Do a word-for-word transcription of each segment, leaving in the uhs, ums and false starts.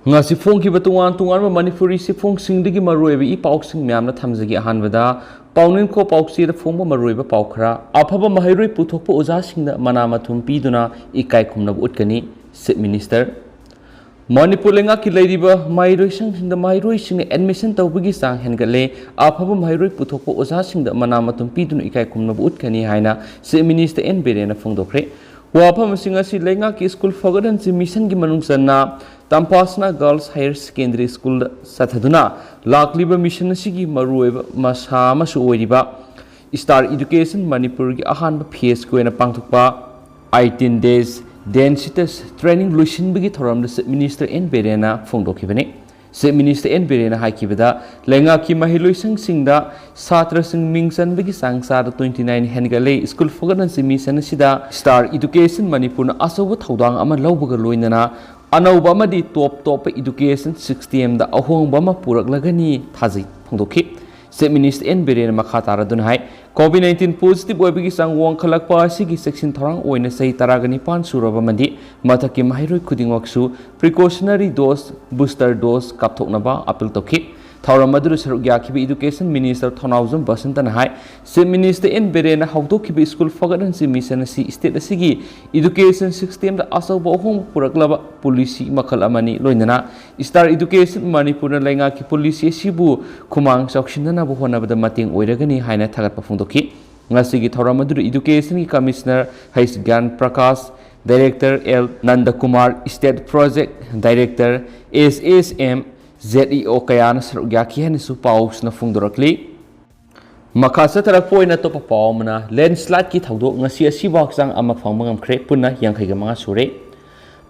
ꯉꯁꯤ ꯐꯣꯡꯈꯤꯕ ꯇꯣꯉꯥꯟ ꯇꯣꯉꯥꯟꯕ ꯃꯅꯤꯄꯨꯔꯤ ꯆꯦꯐꯣꯡꯁꯤꯡꯗꯒꯤ ꯃꯔꯨꯑꯣꯏꯕ ꯏ ꯄꯥꯎꯁꯤꯡ ꯃꯌꯥꯝꯅ ꯊꯝꯖꯒꯦ꯫ ꯑꯍꯥꯟꯕꯗ ꯄꯥꯎꯅꯤꯡꯈꯣ ꯄꯥꯎꯆꯦꯗ ꯐꯣꯡꯕ ꯃꯔꯨꯑꯣꯏꯕ ꯄꯥꯎ ꯈꯔ꯫ ꯑꯐꯕ ꯃꯍꯩꯔꯣꯏ ꯄꯨꯊꯣꯛꯄ ꯑꯣꯖꯥꯁꯤꯡꯗ ꯃꯅꯥ ꯃꯊꯨꯝ ꯄꯤꯗꯨꯅ ꯏꯀꯥꯏ ꯈꯨꯝꯅꯕ ꯎꯠꯀꯅꯤ, Chief Minister꯫ ꯃꯅꯤꯄꯨꯔ ꯂꯩꯉꯥꯛꯀꯤ ꯂꯩꯔꯤꯕ ꯃꯍꯩꯔꯣꯏꯁꯪꯁꯤꯡꯗ ꯃꯍꯩꯔꯣꯏꯁꯤꯡꯅ admission ꯇꯧꯕꯒꯤ ꯆꯥꯡ ꯍꯦꯟꯒꯠꯂꯦ꯫ ꯑꯐꯕ ꯃꯍꯩꯔꯣꯏ ꯄꯨꯊꯣꯛꯄ ꯑꯣꯖꯥꯁꯤꯡꯗ ꯃꯅꯥ ꯃꯊꯨꯝ ꯄꯤꯗꯨꯅ ꯏꯀꯥꯏ ꯈꯨꯝꯅꯕ ꯎꯠꯀꯅꯤ ꯍꯥꯏꯅ Chief Minister ꯑꯦꯟ ꯕꯤꯔꯦꯟꯅ ꯐꯣꯡꯗꯣꯛꯈ꯭ꯔꯦ꯫ ꯋꯥꯐꯝꯁꯤꯡ ꯑꯁꯤ ꯂꯩꯉꯥꯛꯀꯤ ꯁ꯭ꯀꯨꯜ ꯐꯒꯠꯍꯟꯁꯤ ꯃꯤꯁꯟꯒꯤ ꯃꯅꯨꯡ ꯆꯟꯅ ꯇꯝꯐꯥꯁꯅꯥ Girls Higher Secondary Schoolꯗ ꯆꯠꯊꯗꯨꯅ ꯂꯥꯛꯂꯤꯕ ꯃꯤꯁꯟ ꯑꯁꯤꯒꯤ ꯃꯔꯨꯑꯣꯏꯕ ꯃꯁꯥ ꯑꯃꯁꯨ ꯑꯣꯏꯔꯤꯕ Star Education ꯃꯅꯤꯄꯨꯔꯒꯤ ꯑꯍꯥꯟꯕ phaseꯀꯤ ꯑꯣꯏꯅ ꯄꯥꯡꯊꯣꯛꯄ eighteen days densitas training ꯂꯣꯏꯁꯤꯟꯕꯒꯤ ꯊꯧꯔꯝꯗ Chief Minister ꯑꯦꯟ ꯕꯤꯔꯦꯟꯅ ꯐꯣꯡꯗꯣꯛꯈꯤꯕꯅꯤ꯫ Chief Minister ꯑꯦꯟ ꯕꯤꯔꯦꯟꯅ ꯍꯥꯏꯈꯤꯕꯗ, ꯂꯩꯉꯥꯛꯀꯤ ꯃꯍꯩꯂꯣꯏꯁꯪꯁꯤꯡꯗ ꯁꯥꯇ꯭ꯔꯁꯤꯡ ꯃꯤꯡ ꯆꯟꯕꯒꯤ ꯆꯥꯡ ꯆꯥꯗ twenty nine ꯍꯦꯟꯒꯠꯂꯦ꯫ ꯁ꯭ꯀꯨꯜ ꯐꯒꯠꯍꯟꯁꯤ ꯃꯤꯁꯟ ꯑꯁꯤꯗ Star Education ꯃꯅꯤꯄꯨꯔꯅ ꯑꯆꯧꯕ ꯊꯧꯗꯥꯡ ꯑꯃ ꯂꯧꯕꯒ ꯂꯣꯏꯅꯅ ꯑꯅꯧꯕ ꯑꯃꯗꯤ ꯇꯣꯞ ꯇꯣꯞꯄ education systemꯗ ꯑꯍꯣꯡꯕ ꯑꯃ ꯄꯨꯔꯛꯂꯒꯅꯤ ꯊꯥꯖꯩ ꯐꯣꯡꯗꯣꯛꯈꯤ꯫ Chief Minister ꯑꯦꯟ ꯕꯤꯔꯦꯟꯅ ꯃꯈꯥ ꯇꯥꯔꯗꯨꯅ ꯍꯥꯏ, COVID nineteen positive ꯑꯣꯏꯕꯒꯤ ꯆꯥꯡ ꯋꯥꯡꯈꯠꯂꯛꯄ ꯑꯁꯤꯒꯤ ꯆꯦꯛꯁꯤꯟ ꯊꯧꯔꯥꯡ ꯑꯣꯏꯅ ꯆꯍꯤ ꯇꯔꯥꯒ ꯅꯤꯄꯥꯟ ꯁꯨꯔꯕ ꯑꯃꯗꯤ ꯃꯊꯛꯀꯤ ꯃꯍꯩꯔꯣꯏ ꯈꯨꯗꯤꯡꯃꯛꯁꯨ precautionary dose, booster dose ꯀꯥꯞꯊꯣꯛꯅꯕ appeal ꯇꯧꯈꯤ꯫ ꯊꯧꯔꯝ ꯑꯗꯨꯗ ꯁꯔꯨꯛ ꯌꯥꯈꯤꯕ Education Minister ꯊꯧꯅꯥꯎꯖꯝ ꯕꯁꯟꯇꯅ ꯍꯥꯏ, Chief Minister ꯑꯦꯟ ꯕꯤꯔꯦꯟꯅ ꯍꯧꯗꯣꯛꯈꯤꯕ ꯁ꯭ꯀꯨꯜ ꯐꯒꯠꯍꯟꯁꯤ ꯃꯤꯁꯟ ꯑꯁꯤ state ꯑꯁꯤꯒꯤ education systemꯗ ꯑꯆꯧꯕ ꯑꯍꯣꯡꯕ ꯄꯨꯔꯛꯂꯕ policy ꯃꯈꯜ ꯑꯃꯅꯤ꯫ ꯂꯣꯏꯅꯅ Star Education ꯃꯅꯤꯄꯨꯔꯅ ꯂꯩꯉꯥꯛꯀꯤ policy ꯑꯁꯤꯕꯨ ꯈꯨꯃꯥꯡ ꯆꯥꯎꯁꯤꯟꯅꯅꯕ ꯍꯣꯠꯅꯕꯗ ꯃꯇꯦꯡ ꯑꯣꯏꯔꯒꯅꯤ ꯍꯥꯏꯅ ꯊꯥꯒꯠꯄ ꯐꯣꯡꯗꯣꯛꯈꯤ꯫ ꯉꯁꯤꯒꯤ ꯊꯧꯔꯝ ꯑꯗꯨꯗ Educationꯒꯤ Commissioner S Gyan Prakash, Director L Nandakumar, State Project Director, S S M, Z E O ꯀꯌꯥꯅ ꯁꯔꯨꯛ ꯌꯥꯈꯤ ꯍꯥꯏꯅꯁꯨ ꯄꯥꯎꯁꯤꯅ ꯐꯣꯡꯗꯣꯔꯛꯂꯤ꯫ ꯃꯈꯥ ꯆꯠꯊꯔꯛꯄ ꯑꯣꯏꯅ ꯑꯇꯣꯞꯄ ꯄꯥꯎ ꯑꯃꯅ, landslideꯀꯤ ꯊꯧꯗꯣꯛ, ꯉꯁꯤ ꯑꯁꯤꯕ ꯍꯛꯆꯥꯡ ꯑꯃ ꯐꯪꯕ ꯉꯝꯈ꯭ꯔꯦ, ꯄꯨꯟꯅ ꯌꯥꯡꯈꯩꯒ ꯃꯉꯥ ꯁꯨꯔꯦ꯫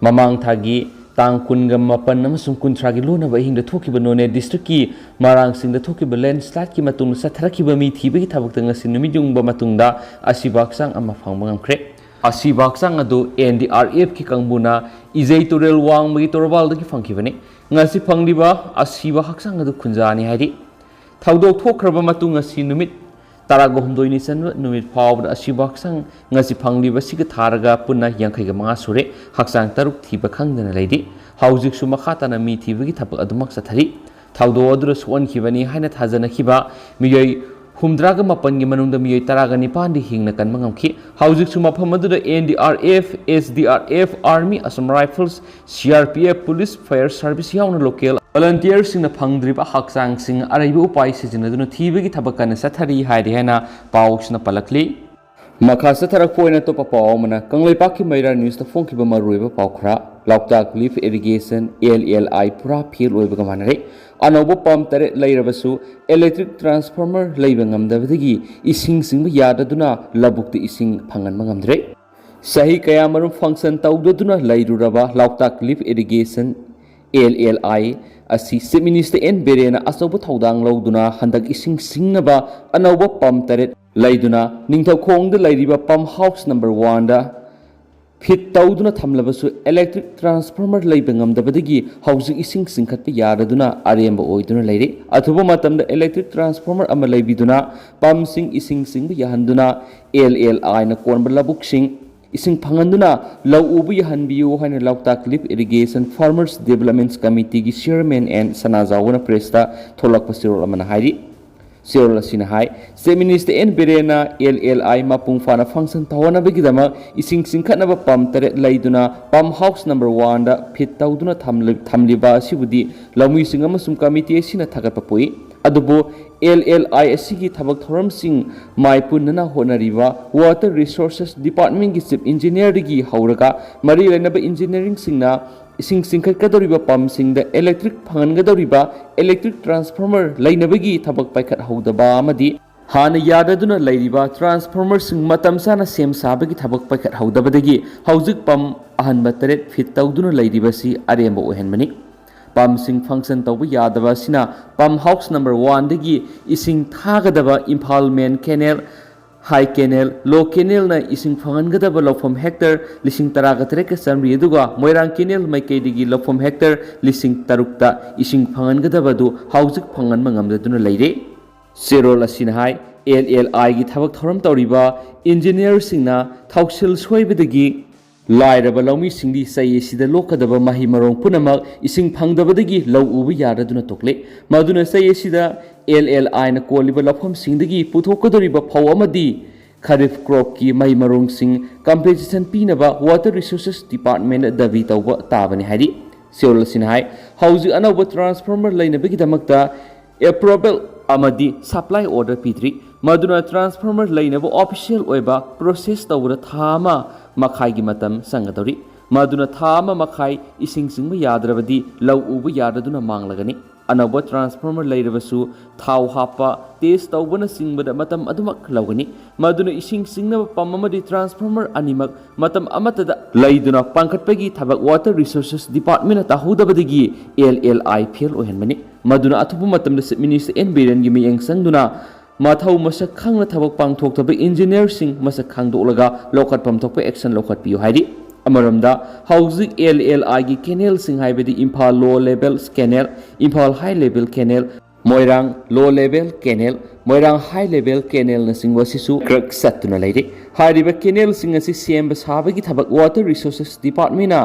ꯃꯃꯥꯡ ꯊꯥꯒꯤ ꯇꯥꯡ ꯀꯨꯟꯒ ꯃꯥꯄꯟ ꯑꯃꯁꯨꯡ ꯀꯨꯟꯊ꯭ꯔꯥꯒꯤ ꯂꯣꯟꯅꯕ ꯑꯍꯤꯡꯗ ꯊꯣꯛꯈꯤꯕ ꯅꯣꯅꯦ districtꯀꯤ ꯃꯔꯥꯡꯁꯤꯡꯗ ꯊꯣꯛꯈꯤꯕ landslideꯀꯤ ꯃꯇꯨꯡꯗ ꯆꯠꯊꯔꯛꯈꯤꯕ ꯃꯤ ꯊꯤꯕꯒꯤ ꯊꯕꯛꯇ ꯉꯁꯤ ꯅꯨꯃꯤꯠ ꯌꯨꯡꯕ ꯃꯇꯨꯡꯗ ꯑꯁꯤꯕ ꯍꯛꯆꯥꯡ ꯑꯃ ꯐꯪꯕ ꯉꯝꯈ꯭ꯔꯦ꯫ ꯑꯁꯤꯕ ꯍꯛꯆꯥꯡ ꯑꯗꯨ ꯑꯦꯟ ꯗꯤ ꯑꯥꯔ ꯑꯦꯐꯀꯤ ꯀꯥꯡꯕꯨꯅ ꯏꯖꯩ ꯇꯨꯔꯦꯜ ꯋꯥꯡꯃꯒꯤ ꯇꯣꯔꯕꯥꯜꯗꯒꯤ ꯐꯪꯈꯤꯕꯅꯤ꯫ ꯉꯁꯤ ꯐꯪꯂꯤꯕ ꯑꯁꯤꯕ ꯍꯛꯆꯥꯡ ꯑꯗꯨ ꯈꯨꯟꯖꯥꯅꯤ ꯍꯥꯏꯔꯤ꯫ ꯊꯧꯗꯣꯛ ꯊꯣꯛꯈ꯭ꯔꯕ ꯃꯇꯨꯡ ꯉꯁꯤ ꯅꯨꯃꯤꯠ ꯇꯔꯥꯒ ꯍꯨꯝꯗꯣꯏꯅꯤ ꯆꯟꯕ ꯅꯨꯃꯤꯠ ꯐꯥꯎꯕꯗ ꯑꯁꯤꯕ ꯍꯛꯆꯥꯡ ꯉꯁꯤ ꯐꯪꯂꯤꯕꯁꯤꯒ ꯊꯥꯔꯒ ꯄꯨꯟꯅ ꯌꯥꯡꯈꯩꯒ ꯃꯉꯥ ꯁꯨꯔꯦ꯫ ꯍꯛꯆꯥꯡ ꯇꯔꯨꯛ ꯊꯤꯕ ꯈꯪꯗꯅ ꯂꯩꯔꯤ꯫ ꯍꯧꯖꯤꯛꯁꯨ ꯃꯈꯥ ꯇꯥꯅ ꯃꯤ ꯊꯤꯕꯒꯤ ꯊꯕꯛ ꯑꯗꯨꯃꯛ ꯆꯠꯊꯔꯤ꯫ ꯊꯧꯗꯣꯛ ꯑꯗꯨꯗ ꯁꯣꯛꯍꯟꯈꯤꯕꯅꯤ ꯍꯥꯏꯅ ꯊꯥꯖꯅꯈꯤꯕ ꯃꯤꯑꯣꯏ ꯍꯨꯝꯗ꯭ꯔꯥꯒ ꯃꯥꯄꯟꯒꯤ ꯃꯅꯨꯡꯗ ꯃꯤꯑꯣꯏ ꯇꯔꯥꯒ ꯅꯤꯄꯥꯟꯗꯤ ꯍꯤꯡꯅ ꯀꯟꯕ ꯉꯝꯈꯤ꯫ ꯍꯧꯖꯤꯛꯁꯨ ꯃꯐꯝ ꯑꯗꯨꯗ N D R F, S D R F, Army, Assam Rifles, C R P F, Police, Fire Service ꯌꯥꯎꯅ local volunteerꯁꯤꯡꯅ ꯐꯪꯗ꯭ꯔꯤꯕ ꯍꯛꯆꯥꯡꯁꯤꯡ ꯑꯔꯩꯕ ꯎꯄꯥꯏ ꯁꯤꯖꯤꯟꯅꯗꯨꯅ ꯊꯤꯕꯒꯤ ꯊꯕꯛ ꯀꯟꯅ ꯆꯠꯊꯔꯤ ꯍꯥꯏꯔꯤ ꯍꯥꯏꯅ ꯄꯥꯎꯁꯤꯅ ꯄꯜꯂꯛꯂꯤ꯫ ꯃꯈꯥ ꯆꯠꯊꯔꯛꯄ ꯑꯣꯏꯅ ꯑꯇꯣꯞꯄ ꯄꯥꯎ ꯑꯃꯅ, ꯀꯪꯂꯩꯄꯥꯛꯀꯤ ꯃꯩꯔꯥ Newsꯇ ꯐꯣꯡꯈꯤꯕ ꯃꯔꯨꯑꯣꯏꯕ ꯄꯥꯎ ꯈꯔ꯫ ꯂꯣꯛꯇꯥꯛ Lift Irrigation, L L I, ꯄꯨꯔꯥ fail ꯑꯣꯏꯕꯒ ꯃꯥꯟꯅꯔꯦ꯫ ꯑꯅꯧꯕ pump ꯇꯔꯦꯠ ꯂꯩꯔꯕꯁꯨ electric transformer ꯂꯩꯕ ꯉꯝꯗꯕꯗꯒꯤ ꯏꯁꯤꯡ ꯆꯤꯡꯕ ꯌꯥꯗꯗꯨꯅ ꯂꯧꯕꯨꯛꯇ ꯏꯁꯤꯡ ꯐꯪꯍꯟꯕ ꯉꯝꯗ꯭ꯔꯦ꯫ ꯆꯍꯤ ꯀꯌꯥꯃꯔꯨꯝ function ꯇꯧꯗꯗꯨꯅ ꯂꯩꯔꯨꯔꯕ ꯂꯣꯛꯇꯥꯛ Lift Irrigation, L L I, ꯑꯁꯤ Chief Minister N ꯕꯤꯔꯦꯟꯅ ꯑꯆꯧꯕ ꯊꯧꯗꯥꯡ ꯂꯧꯗꯨꯅ ꯍꯟꯗꯛ ꯏꯁꯤꯡ ꯆꯤꯡꯅꯕ ꯑꯅꯧꯕ pump ꯇꯔꯦꯠ ꯂꯩꯗꯨꯅ ꯅꯤꯡꯊꯧꯈꯣꯡꯗ ꯂꯩꯔꯤꯕ pump house number oneꯗ fit ꯇꯧꯗꯨꯅ ꯊꯝꯂꯕꯁꯨ electric transformer ꯂꯩꯕ ꯉꯝꯗꯕꯗꯒꯤ ꯍꯧꯖꯤꯛ ꯏꯁꯤꯡ ꯆꯤꯡꯈꯠꯄ ꯌꯥꯔꯗꯨꯅ ꯑꯔꯦꯝꯕ ꯑꯣꯏꯗꯨꯅ ꯂꯩꯔꯦ꯫ ꯑꯊꯨꯕ ꯃꯇꯝꯗ electric transformer ꯑꯃ ꯂꯩꯕꯤꯗꯨꯅ pumpꯁꯤꯡ ꯏꯁꯤꯡ ꯆꯤꯡꯕ ꯌꯥꯍꯟꯗꯨꯅ L L Iꯅ ꯀꯣꯟꯕ ꯂꯧꯕꯨꯛꯁꯤꯡ ꯏꯁꯤꯡ ꯐꯪꯍꯟꯗꯨꯅ ꯂꯧ ꯎꯕ ꯌꯥꯍꯟꯕꯤꯌꯨ ꯍꯥꯏꯅ ꯂꯣꯛꯇꯥꯛ Lift Irrigation Farmers Development Committeeꯒꯤ Chairman N ꯁꯅꯥꯖꯥꯎꯕꯅ pressꯇ ꯊꯣꯛꯂꯛꯄ ꯆꯦꯔꯣꯜ ꯑꯃꯅ ꯍꯥꯏꯔꯤ꯫ ꯆꯦꯔꯣꯜ ꯑꯁꯤꯅ ꯍꯥꯏ, Chief Minister N ꯕꯤꯔꯦꯟꯅ L L I ꯃꯄꯨꯡ ꯐꯥꯅ function ꯇꯧꯍꯟꯅꯕꯒꯤꯗꯃꯛ ꯏꯁꯤꯡ ꯆꯤꯡꯈꯠꯅꯕ pump ꯇꯔꯦꯠ ꯂꯩꯗꯨꯅ pump house number oneꯗ fit ꯇꯧꯗꯨꯅ ꯊꯝꯂꯤ-, ꯊꯝꯂꯤꯕ ꯑꯁꯤꯕꯨꯗꯤ ꯂꯧꯃꯤꯁꯤꯡ ꯑꯃꯁꯨꯡ committee ꯑꯁꯤꯅ ꯊꯥꯒꯠꯄ ꯄꯣꯛꯏ꯫ ꯑꯗꯨꯕꯨ L L I ꯑꯁꯤꯒꯤ ꯊꯕꯛ ꯊꯧꯔꯝꯁꯤꯡ ꯃꯥꯏ ꯄꯨꯟꯅꯅ ꯍꯣꯠꯅꯔꯤꯕ Water Resources Departmentꯀꯤ Chief Engineerꯗꯒꯤ ꯍꯧꯔꯒ ꯃꯔꯤ ꯂꯩꯅꯕ engineeringꯁꯤꯡꯅ ꯏꯁꯤꯡ ꯆꯤꯡꯈꯠꯀꯗꯧꯔꯤꯕ pumpꯁꯤꯡꯗ electric ꯐꯪꯍꯟꯒꯗꯧꯔꯤꯕ electric transformer ꯂꯩꯅꯕꯒꯤ ꯊꯕꯛ ꯄꯥꯏꯈꯠꯍꯧꯗꯕ ꯑꯃꯗꯤ ꯍꯥꯟꯅ ꯌꯥꯗꯗꯨꯅ ꯂꯩꯔꯤꯕ transformerꯁꯤꯡ ꯃꯇꯝ ꯆꯥꯅ ꯁꯦꯝ ꯁꯥꯕꯒꯤ ꯊꯕꯛ ꯄꯥꯏꯈꯠꯍꯧꯗꯕꯗꯒꯤ ꯍꯧꯖꯤꯛ pump ꯑꯍꯟꯕ ꯇꯔꯦꯠ fit ꯇꯧꯗꯨꯅ ꯂꯩꯔꯤꯕꯁꯤ ꯑꯔꯦꯝꯕ ꯑꯣꯏꯍꯟꯕꯅꯤ꯫ Pumpꯁꯤꯡ function ꯇꯧꯕ ꯌꯥꯗꯕ ꯑꯁꯤꯅ pump house number oneꯗꯒꯤ ꯏꯁꯤꯡ ꯊꯥꯒꯗꯕ Imphal Main Canal, High Canal, Low Canalꯅ ꯏꯁꯤꯡ ꯐꯪꯍꯟꯒꯗꯕ ꯂꯧꯐꯝ hectare ꯂꯤꯁꯤꯡ ꯇꯔꯥꯒ ꯇꯔꯦꯠꯀ ꯆꯥꯃꯔꯤ, ꯑꯗꯨꯒ ꯃꯣꯏꯔꯥꯡ Canal ꯃꯥꯏꯀꯩꯗꯒꯤ ꯂꯧꯐꯝ hectare ꯂꯤꯁꯤꯡ ꯇꯔꯨꯛꯇ ꯏꯁꯤꯡ ꯐꯪꯍꯟꯒꯗꯕ ꯑꯗꯨ ꯍꯧꯖꯤꯛ ꯐꯪꯍꯟꯕ ꯉꯝꯗꯗꯨꯅ ꯂꯩꯔꯦ꯫ ꯆꯦꯔꯣꯜ ꯑꯁꯤꯅ ꯍꯥꯏ, L L Iꯒꯤ ꯊꯕꯛ ꯊꯧꯔꯝ ꯇꯧꯔꯤꯕ engineerꯁꯤꯡꯅ ꯊꯧꯁꯤꯜ ꯁꯣꯏꯕꯗꯒꯤ ꯂꯥꯏꯔꯕ ꯂꯧꯃꯤꯁꯤꯡꯗꯤ ꯆꯩ ꯑꯁꯤꯗ ꯂꯣꯛꯀꯗꯕ ꯃꯍꯩ ꯃꯔꯣꯡ ꯄꯨꯝꯅꯃꯛ ꯏꯁꯤꯡ ꯐꯪꯗꯕꯗꯒꯤ ꯂꯧ ꯎꯕ ꯌꯥꯗꯗꯨꯅ ꯇꯣꯛꯂꯦ꯫ ꯃꯗꯨꯅ ꯆꯩ ꯑꯁꯤꯗ ꯑꯦꯜ ꯑꯦꯜ ꯑꯥꯏꯅ ꯀꯣꯜꯂꯤꯕ ꯂꯧꯐꯝꯁꯤꯡꯗꯒꯤ ꯄꯨꯊꯣꯛꯀꯗꯧꯔꯤꯕ ꯐꯧ ꯑꯃꯗꯤ ꯈꯔꯤꯐ ꯀ꯭ꯔꯣꯞꯀꯤ ꯃꯍꯩ ꯃꯔꯣꯡꯁꯤꯡ ꯀꯝꯄꯦꯟꯁꯦꯁꯟ ꯄꯤꯅꯕ ꯋꯥꯇꯔ ꯔꯤꯁꯣꯔꯁꯦꯁ ꯗꯤꯄꯥꯔꯠꯃꯦꯟꯗ ꯗꯥꯕꯤ ꯇꯧꯕ ꯇꯥꯕꯅꯤ ꯍꯥꯏꯔꯤ꯫ ꯁꯤꯔꯣꯜ ꯑꯁꯤꯅ ꯍꯥꯏ, ꯍꯧꯖꯤꯛ ꯑꯅꯧꯕ ꯇ꯭ꯔꯥꯟꯁꯐꯣꯔꯃꯔ ꯂꯩꯅꯕꯒꯤꯗꯃꯛꯇ ꯑꯦꯄ꯭ꯔꯨꯕꯦꯜ ꯑꯃꯗꯤ ꯁꯄ꯭ꯂꯥꯏ ꯑꯣꯔꯗꯔ ꯄꯤꯗ꯭ꯔꯤ꯫ ꯃꯗꯨꯅ ꯇ꯭ꯔꯥꯟꯁꯐꯣꯔꯃꯔ ꯂꯩꯅꯕ ꯑꯣꯐꯤꯁꯤꯌꯦꯜ ꯑꯣꯏꯕ ꯄ꯭ꯔꯣꯁꯦꯁ ꯇꯧꯕꯗ ꯊꯥ ꯑꯃ ꯃꯈꯥꯏꯒꯤ ꯃꯇꯝ ꯆꯪꯒꯗꯧꯔꯤ꯫ ꯃꯗꯨꯅ ꯊꯥ ꯑꯃ ꯃꯈꯥꯏ ꯏꯁꯤꯡ ꯆꯤꯡꯕ ꯌꯥꯗ꯭ꯔꯕꯗꯤ ꯂꯧ ꯎꯕ ꯌꯥꯗꯗꯨꯅ ꯃꯥꯡꯂꯒꯅꯤ꯫ ꯑꯅꯧꯕ ꯇ꯭ꯔꯥꯟꯁꯐꯣꯔꯃꯔ ꯂꯩꯔꯕꯁꯨ ꯊꯥꯎ ꯍꯥꯞꯄ, ꯇꯦꯁ ꯇꯧꯕꯅꯆꯤꯡꯕꯗ ꯃꯇꯝ ꯑꯗꯨꯃꯛ ꯂꯧꯒꯅꯤ꯫ ꯃꯗꯨꯅ ꯏꯁꯤꯡ ꯆꯤꯡꯅꯕ ꯄꯝ ꯑꯃꯗꯤ ꯇ꯭ꯔꯥꯟꯁꯐꯣꯔꯃꯔ ꯑꯅꯤꯃꯛ ꯃꯇꯝ ꯑꯃꯠꯇꯗ ꯂꯩꯗꯨꯅ ꯄꯥꯡꯈꯠꯄꯒꯤ ꯊꯕꯛ ꯋꯥꯇꯔ ꯔꯤꯁꯣꯔꯁꯦꯁ ꯗꯤꯄꯥꯔꯠꯃꯦꯟꯅ ꯇꯧꯍꯧꯗꯕꯗꯒꯤ ꯑꯦꯜ ꯑꯦꯜ ꯑꯥꯏ ꯐꯦꯜ ꯑꯣꯏꯍꯟꯕꯅꯤ꯫ ꯃꯗꯨꯅ ꯑꯊꯨꯕ ꯃꯇꯝꯗ ꯆꯤꯐ ꯃꯤꯅꯤꯁꯇꯔ ꯑꯦꯟ ꯕꯤꯔꯦꯟꯒꯤ ꯃꯤꯠꯌꯦꯡ ꯆꯪꯗꯨꯅ ꯃꯊꯧ ꯃꯁꯛ ꯈꯪꯅ ꯊꯕꯛ ꯄꯥꯡꯊꯣꯛꯇꯕ ꯏꯟꯖꯤꯅꯤꯌꯔꯁꯤꯡ ꯃꯁꯛ ꯈꯪꯗꯣꯛꯂꯒ ꯂꯧꯈꯠꯐꯝ ꯊꯣꯛꯄ ꯑꯦꯛꯁꯟ ꯂꯧꯈꯠꯄꯤꯌꯨ ꯍꯥꯏꯔꯤ꯫ ꯑꯃꯔꯣꯝꯗ ꯍꯧꯖꯤꯛ ꯑꯦꯜ ꯑꯦꯜ ꯑꯥꯏꯒꯤ ꯀꯦꯅꯦꯜꯁꯤꯡ ꯍꯥꯏꯕꯗꯤ ꯏꯝꯐꯥꯜ ꯂꯣ ꯂꯦꯚꯦꯜ ꯀꯦꯅꯦꯜ, ꯏꯝꯐꯥꯜ ꯍꯥꯏ ꯂꯦꯚꯦꯜ ꯀꯦꯅꯦꯜ, ꯃꯣꯏꯔꯥꯡ ꯂꯣ ꯂꯦꯚꯦꯜ ꯀꯦꯅꯦꯜ, ꯃꯣꯏꯔꯥꯡ ꯍꯥꯏ ꯂꯦꯚꯦꯜ ꯀꯦꯅꯦꯜꯅꯆꯤꯡꯕ ꯑꯁꯤꯁꯨ ꯀ꯭ꯔꯛ ꯆꯠꯇꯨꯅ ꯂꯩꯔꯤ꯫ ꯍꯥꯏꯔꯤꯕ ꯀꯦꯅꯦꯜꯁꯤꯡ ꯑꯁꯤ ꯁꯦꯝꯕ ꯁꯥꯕꯒꯤ ꯊꯕꯛ ꯋꯥꯇꯔ ꯔꯤꯁꯣꯔꯁꯦꯁ ꯗꯤꯄꯥꯔꯠꯃꯦꯟꯅ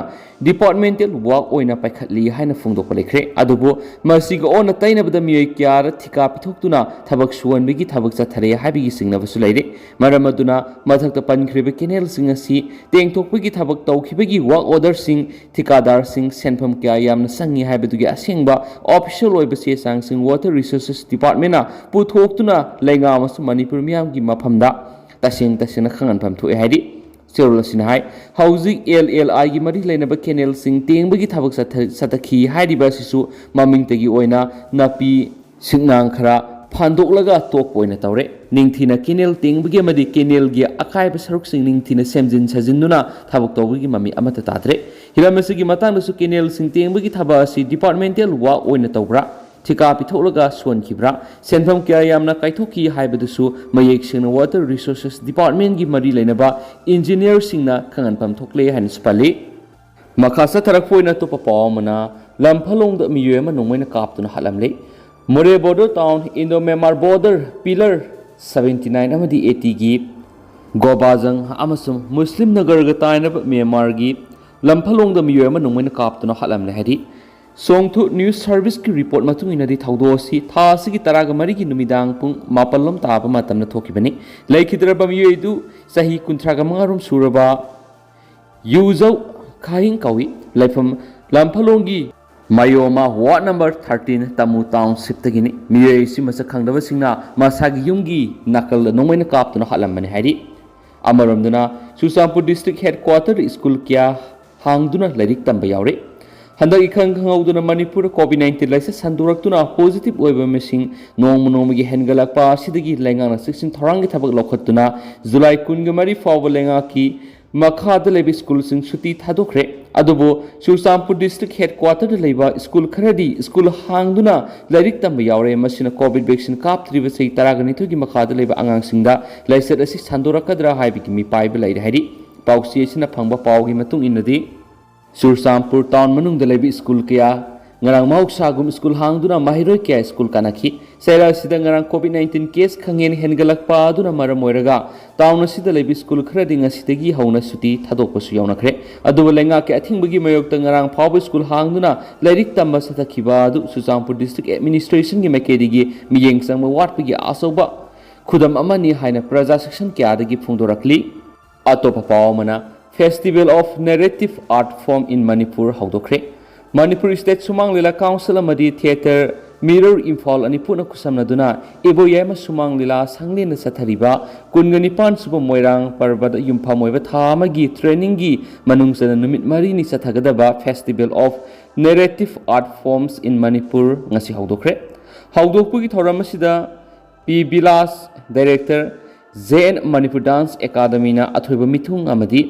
ꯗꯤꯄꯥꯔꯠꯃꯦꯟꯇꯦꯜ ꯋꯥꯛ ꯑꯣꯏꯅ ꯄꯥꯏꯈꯠꯂꯤ ꯍꯥꯏꯅ ꯐꯣꯡꯗꯣꯛꯄ ꯂꯩꯈ꯭ꯔꯦ꯫ ꯑꯗꯨꯕꯨ ꯃꯁꯤꯒ ꯑꯣꯟꯅ ꯇꯩꯅꯕꯗ ꯃꯤꯑꯣꯏ ꯀꯌꯥꯗ ꯊꯤꯀꯥ ꯄꯤꯊꯣꯛꯇꯨꯅ ꯊꯕꯛ ꯁꯨꯍꯟꯕꯒꯤ ꯊꯕꯛ ꯆꯠꯊꯔꯦ ꯍꯥꯏꯕꯒꯤ ꯆꯤꯡꯅꯕꯁꯨ ꯂꯩꯔꯤ꯫ ꯃꯔꯝ ꯑꯗꯨꯅ ꯃꯊꯛꯇ ꯄꯟꯈ꯭ꯔꯤꯕ ꯀꯦꯅꯦꯜꯁꯤꯡ ꯑꯁꯤ ꯇꯦꯡꯊꯣꯛꯄꯒꯤ ꯊꯕꯛ ꯇꯧꯈꯤꯕꯒꯤ ꯋꯥꯛ ꯑꯣꯔꯗꯔꯁꯤꯡ, ꯊꯤꯀꯥꯗꯥꯔꯁꯤꯡ, ꯁꯦꯟꯐꯝ ꯀꯌꯥ ꯌꯥꯝꯅ ꯆꯪꯏ ꯍꯥꯏꯕꯗꯨꯒꯤ ꯑꯁꯦꯡꯕ ꯑꯣꯐꯤꯁꯤꯌꯦꯜ ꯑꯣꯏꯕ ꯆꯦ ꯆꯥꯡꯁꯤꯡ ꯋꯥꯇꯔ ꯔꯤꯁꯣꯔꯁꯦꯁ ꯗꯤꯄꯥꯔꯠꯃꯦꯟꯅ ꯄꯨꯊꯣꯛꯇꯨꯅ ꯂꯩꯉꯥꯛ ꯑꯃꯁꯨꯡ ꯃꯅꯤꯄꯨꯔ ꯃꯤꯌꯥꯝꯒꯤ ꯃꯐꯝꯗ ꯇꯁꯦꯡ ꯇꯁꯦꯡꯅ ꯈꯪꯍꯟꯐꯝ ꯊꯣꯛꯑꯦ ꯍꯥꯏꯔꯤ꯫ ꯆꯦꯔꯣꯜ ꯑꯁꯤꯅ ꯍꯥꯏ, ꯍꯧꯖꯤꯛ ꯑꯦꯜ ꯑꯦꯜ ꯑꯥꯏꯒꯤ ꯃꯔꯤ ꯂꯩꯅꯕ ꯀꯦꯅꯦꯜꯁꯤꯡ ꯇꯦꯡꯕꯒꯤ ꯊꯕꯛ ꯆꯠꯊ-, ꯆꯠꯊꯈꯤ ꯍꯥꯏꯔꯤꯕ ꯑꯁꯤꯁꯨ ꯃꯃꯤꯡꯇꯒꯤ ꯑꯣꯏꯅ ꯅꯥꯄꯤ ꯁꯤꯛꯅꯥꯡ ꯈꯔ ꯐꯟꯗꯣꯛꯂꯒ ꯇꯣꯛꯄ ꯑꯣꯏꯅ ꯇꯧꯔꯦ꯫ ꯅꯤꯡꯊꯤꯅ ꯀꯦꯅꯦꯜ ꯇꯦꯡꯕꯒꯤ ꯑꯃꯗꯤ ꯀꯦꯅꯦꯜꯒꯤ ꯑꯀꯥꯏꯕ ꯁꯔꯨꯛꯁꯤꯡ ꯅꯤꯡꯊꯤꯅ ꯁꯦꯝꯖꯤꯟ ꯁꯥꯖꯤꯟꯗꯨꯅ ꯊꯕꯛ ꯇꯧꯕꯒꯤ ꯃꯃꯤ ꯑꯃꯠꯇ ꯇꯥꯗ꯭ꯔꯦ꯫ ꯍꯤꯔꯝ ꯑꯁꯤꯒꯤ ꯃꯇꯥꯡꯗꯁꯨ ꯀꯦꯅꯦꯜꯁꯤꯡ ꯇꯦꯡꯕꯒꯤ ꯊꯕꯛ ꯑꯁꯤ ꯗꯤꯄꯥꯔꯠꯃꯦꯟꯇꯦꯜ ꯋꯥꯛ ꯑꯣꯏꯅ ꯇꯧꯕ꯭ꯔꯥ, ꯊꯤꯀꯥ ꯄꯤꯊꯣꯛꯂꯒ ꯁꯣꯟꯈꯤꯕ꯭ꯔꯥ, ꯁꯦꯟꯐꯝ ꯀꯌꯥ ꯌꯥꯝꯅ ꯀꯥꯏꯊꯣꯛꯈꯤ ꯍꯥꯏꯕꯗꯨꯁꯨ ꯃꯌꯦꯛ ꯁꯦꯡꯅ ꯋꯥꯇꯔ ꯔꯤꯁꯣꯔꯁꯦꯁ ꯗꯤꯄꯥꯔꯠꯃꯦꯟꯒꯤ ꯃꯔꯤ ꯂꯩꯅꯕ ꯏꯟꯖꯤꯅꯤꯌꯔꯁꯤꯡꯅ ꯈꯪꯍꯟꯐꯝ ꯊꯣꯛꯂꯦ ꯍꯥꯏꯅꯁꯨ ꯄꯜꯂꯤ꯫ ꯃꯈꯥ ꯆꯠꯊꯔꯛꯄ ꯑꯣꯏꯅ ꯑꯇꯣꯞꯄ ꯄꯥꯎ ꯑꯃꯅ, ꯂꯝꯐꯂꯣꯡꯗ ꯃꯤꯑꯣꯏ ꯑꯃ ꯅꯣꯡꯃꯩꯅ ꯀꯥꯞꯇꯨꯅ ꯍꯥꯠꯂꯝꯂꯦ꯫ ꯃꯣꯔꯦ border town Indo Myanmar border pillar seventy nine ꯑꯃꯗꯤ eighty ꯒꯤ ꯒꯣꯕꯥꯖꯪ ꯑꯃꯁꯨꯡ ꯃꯨꯁꯂꯤꯝ ꯅꯒꯔꯒ ꯇꯥꯏꯅꯕ ꯃ꯭ꯌꯥꯟꯃꯥꯔꯒꯤ ꯂꯝꯐꯂꯣꯡꯗ ꯃꯤꯑꯣꯏ ꯑꯃ ꯅꯣꯡꯃꯩꯅ ꯀꯥꯞꯇꯨꯅ ꯍꯥꯠꯂꯝꯂꯦ ꯍꯥꯏꯔꯤ꯫ ꯁꯣꯡꯊꯨ ꯅ꯭ꯌꯨꯁ ꯁꯔꯚꯤꯁꯀꯤ ꯔꯤꯄꯣꯔꯠ ꯃꯇꯨꯡ ꯏꯟꯅꯗꯤ ꯊꯧꯗꯣꯛ ꯑꯁꯤ ꯊꯥ ꯑꯁꯤꯒꯤ ꯇꯔꯥꯒ ꯃꯔꯤꯒꯤ ꯅꯨꯃꯤꯗꯥꯡ ꯄꯨꯡ ꯃꯥꯄꯜ ꯂꯣꯝ ꯇꯥꯕ ꯃꯇꯝꯗ ꯊꯣꯛꯈꯤꯕꯅꯤ꯫ ꯂꯩꯈꯤꯗ꯭ꯔꯕ ꯃꯤꯑꯣꯏ ꯑꯗꯨ ꯆꯍꯤ ꯀꯨꯟꯊ꯭ꯔꯥꯒ ꯃꯉꯥ ꯔꯣꯝ ꯁꯨꯔꯕ ꯌꯨꯖꯧ ꯈꯥꯍꯤꯡ ꯀꯧꯏ꯫ ꯂꯩꯐꯝ ꯂꯝꯐꯂꯣꯡꯒꯤ ꯃꯌꯣꯃꯥ ꯋꯥꯔꯗ ꯅꯝꯕꯔ ꯊꯥꯔꯇꯤꯟ ꯇꯃꯨ ꯇꯥꯎꯟꯁꯤꯞꯇꯒꯤꯅꯤ꯫ ꯃꯤꯑꯣꯏ ꯑꯁꯤ ꯃꯁꯛ ꯈꯪꯗꯕꯁꯤꯡꯅ ꯃꯁꯥꯒꯤ ꯌꯨꯝꯒꯤ ꯅꯥꯀꯜꯗ ꯅꯣꯡꯃꯩꯅ ꯀꯥꯞꯇꯨꯅ ꯍꯥꯠꯂꯝꯕꯅꯤ ꯍꯥꯏꯔꯤ꯫ ꯑꯃꯔꯣꯝꯗꯅ ꯆꯨꯔꯆꯥꯟꯄꯨꯔ ꯗꯤꯁꯇ꯭ꯔꯤꯛ ꯍꯦꯗꯀ꯭ꯋꯥꯇꯔꯗ ꯁ꯭ꯀꯨꯜ ꯀꯌꯥ ꯍꯥꯡꯗꯨꯅ ꯂꯥꯏꯔꯤꯛ ꯇꯝꯕ ꯌꯥꯎꯔꯦ꯫ ꯍꯟꯗꯛ ꯏꯈꯪ ꯈꯪꯍꯧꯗꯅ ꯃꯅꯤꯄꯨꯔꯗ ꯀꯣꯚꯤꯗ ꯅꯥꯏꯟꯇꯤꯟ ꯂꯥꯏꯆꯠ ꯁꯟꯗꯣꯔꯛꯇꯨꯅ ꯄꯣꯖꯤꯇꯤꯚ ꯑꯣꯏꯕ ꯃꯁꯤꯡ ꯅꯣꯡꯃ ꯅꯣꯡꯃꯒꯤ ꯍꯦꯟꯒꯠꯂꯛꯄ ꯑꯁꯤꯗꯒꯤ ꯂꯩꯉꯥꯛꯅ ꯆꯦꯛꯁꯤꯟ ꯊꯧꯔꯥꯡꯒꯤ ꯊꯕꯛ ꯂꯧꯈꯠꯇꯨꯅ ꯖꯨꯂꯥꯏ ꯀꯨꯟꯒ ꯃꯔꯤ ꯐꯥꯎꯕ ꯂꯩꯉꯥꯛꯀꯤ ꯃꯈꯥꯗ ꯂꯩꯕ ꯁ꯭ꯀꯨꯜꯁꯤꯡ ꯁꯨꯇꯤ ꯊꯥꯗꯣꯛꯈ꯭ꯔꯦ꯫ ꯑꯗꯨꯕꯨ ꯆꯨꯔꯆꯥꯟꯄꯨꯔ ꯗꯤꯁꯇ꯭ꯔꯤꯛ ꯍꯦꯗꯀ꯭ꯋꯥꯇꯔꯗ ꯂꯩꯕ ꯁ꯭ꯀꯨꯜ ꯈꯔꯗꯤ ꯁ꯭ꯀꯨꯜ ꯍꯥꯡꯗꯨꯅ ꯂꯥꯏꯔꯤꯛ ꯇꯝꯕ ꯌꯥꯎꯔꯦ꯫ ꯃꯁꯤꯅ ꯀꯣꯚꯤꯗ ꯚꯦꯛꯁꯤꯟ ꯀꯥꯞꯇ꯭ꯔꯤꯕ ꯆꯍꯤ ꯇꯔꯥꯒ ꯅꯤꯊꯣꯏꯒꯤ ꯃꯈꯥꯗ ꯂꯩꯕ ꯑꯉꯥꯡꯁꯤꯡꯗ ꯂꯥꯏꯆꯠ ꯑꯁꯤ ꯁꯟꯗꯣꯔꯛꯀꯗ꯭ꯔꯥ ꯍꯥꯏꯕꯒꯤ ꯃꯤꯄꯥꯏꯕ ꯂꯩꯔꯦ ꯍꯥꯏꯔꯤ꯫ ꯄꯥꯎꯆꯦ ꯑꯁꯤꯅ ꯐꯪꯕ ꯄꯥꯎꯒꯤ ꯃꯇꯨꯡ ꯏꯟꯅꯗꯤ, ꯆꯨꯔꯆꯥꯟꯄꯨꯔ ꯇꯥꯎꯟ ꯃꯅꯨꯡꯗ ꯂꯩꯕ ꯁ꯭ꯀꯨꯜ ꯀꯌꯥ ꯉꯔꯥꯡ ꯃꯍꯧꯁꯥꯒꯨꯝ ꯁ꯭ꯀꯨꯜ ꯍꯥꯡꯗꯨꯅ ꯃꯍꯩꯔꯣꯏ ꯀꯌꯥ ꯁ꯭ꯀꯨꯜ ꯀꯥꯅꯈꯤ꯫ ꯆꯩꯔꯥꯛ ꯑꯁꯤꯗ ꯉꯔꯥꯡ ꯀꯣꯚꯤꯗ ꯅꯥꯏꯟꯇꯤꯟ ꯀꯦꯁ ꯈꯪꯍꯦꯟ ꯍꯦꯟꯒꯠꯂꯛꯄ ꯑꯗꯨꯅ ꯃꯔꯝ ꯑꯣꯏꯔꯒ ꯇꯥꯎꯟ ꯑꯁꯤꯗ ꯂꯩꯕ ꯁ꯭ꯀꯨꯜ ꯈꯔꯗꯤ ꯉꯁꯤꯗꯒꯤ ꯍꯧꯅ ꯁꯨꯇꯤ ꯊꯥꯗꯣꯛꯄꯁꯨ ꯌꯥꯎꯅꯈ꯭ꯔꯦ꯫ ꯑꯗꯨꯕꯨ ꯂꯩꯉꯥꯛꯀꯤ ꯑꯊꯤꯡꯕꯒꯤ ꯃꯥꯌꯣꯛꯇ ꯉꯔꯥꯡ ꯐꯥꯎꯕ ꯁ꯭ꯀꯨꯜ ꯍꯥꯡꯗꯨꯅ ꯂꯥꯏꯔꯤꯛ ꯇꯝꯕ ꯆꯠꯊꯈꯤꯕ ꯑꯗꯨ ꯆꯨꯔꯆꯥꯟꯄꯨꯔ ꯗꯤꯁꯇ꯭ꯔꯤꯛ ꯑꯦꯗꯃꯤꯅꯤꯁꯇ꯭ꯔꯦꯁꯟꯒꯤ ꯃꯥꯏꯀꯩꯗꯒꯤ ꯃꯤꯠꯌꯦꯡ ꯆꯪꯕ ꯋꯥꯠꯄꯒꯤ ꯑꯆꯧꯕ ꯈꯨꯗꯝ ꯑꯃꯅꯤ ꯍꯥꯏꯅ ꯄ꯭ꯔꯖꯥ ꯁꯦꯛꯁꯟ ꯀꯌꯥꯗꯒꯤ ꯐꯣꯡꯗꯣꯔꯛꯂꯤ꯫ ꯑꯇꯣꯞꯄ ꯄꯥꯎ ꯑꯃꯅ, Festival of Narrative Art Form in Manipur ꯍꯧꯗꯣꯛꯈ꯭ꯔꯦ꯫ ꯃꯅꯤꯄꯨꯔ ꯁ꯭ꯇꯦꯠ ꯁꯨꯃꯥꯡ ꯂꯤꯂꯥ ꯀꯥꯎꯟꯁꯤꯜ ꯑꯃꯗꯤ ꯊꯤꯌꯦꯇꯔ ꯃꯤꯔꯔ ꯏꯝꯐꯥꯜ ꯑꯅꯤ ꯄꯨꯟꯅ ꯈꯨꯠꯁꯝꯅꯗꯨꯅ ꯏꯕꯣꯌꯥꯏꯃ ꯁꯨꯃꯥꯡ ꯂꯤꯂꯥ ꯁꯪꯂꯦꯟꯗ ꯆꯠꯊꯔꯤꯕ ꯀꯨꯟꯒ ꯅꯤꯄꯥꯟ ꯁꯨꯕ ꯃꯣꯏꯔꯥꯡ ꯄꯔꯕꯗ ꯌꯨꯝꯐꯝ ꯑꯣꯏꯕ ꯊꯥ ꯑꯃꯒꯤ ꯇ꯭ꯔꯦꯅꯤꯡꯒꯤ ꯃꯅꯨꯡ ꯆꯟꯅ ꯅꯨꯃꯤꯠ ꯃꯔꯤꯅꯤ ꯆꯠꯊꯒꯗꯕ Festival of Narrative Art Forms in Manipur ꯉꯁꯤ ꯍꯧꯗꯣꯛꯈ꯭ꯔꯦ꯫ ꯍꯧꯗꯣꯛꯄꯒꯤ ꯊꯧꯔꯝ ꯑꯁꯤꯗ P Bilas, director, J N Manipur dance ꯑꯦꯀꯥꯗꯃꯤꯅ ꯑꯊꯣꯏꯕ ꯃꯤꯊꯨꯡ ꯑꯃꯗꯤ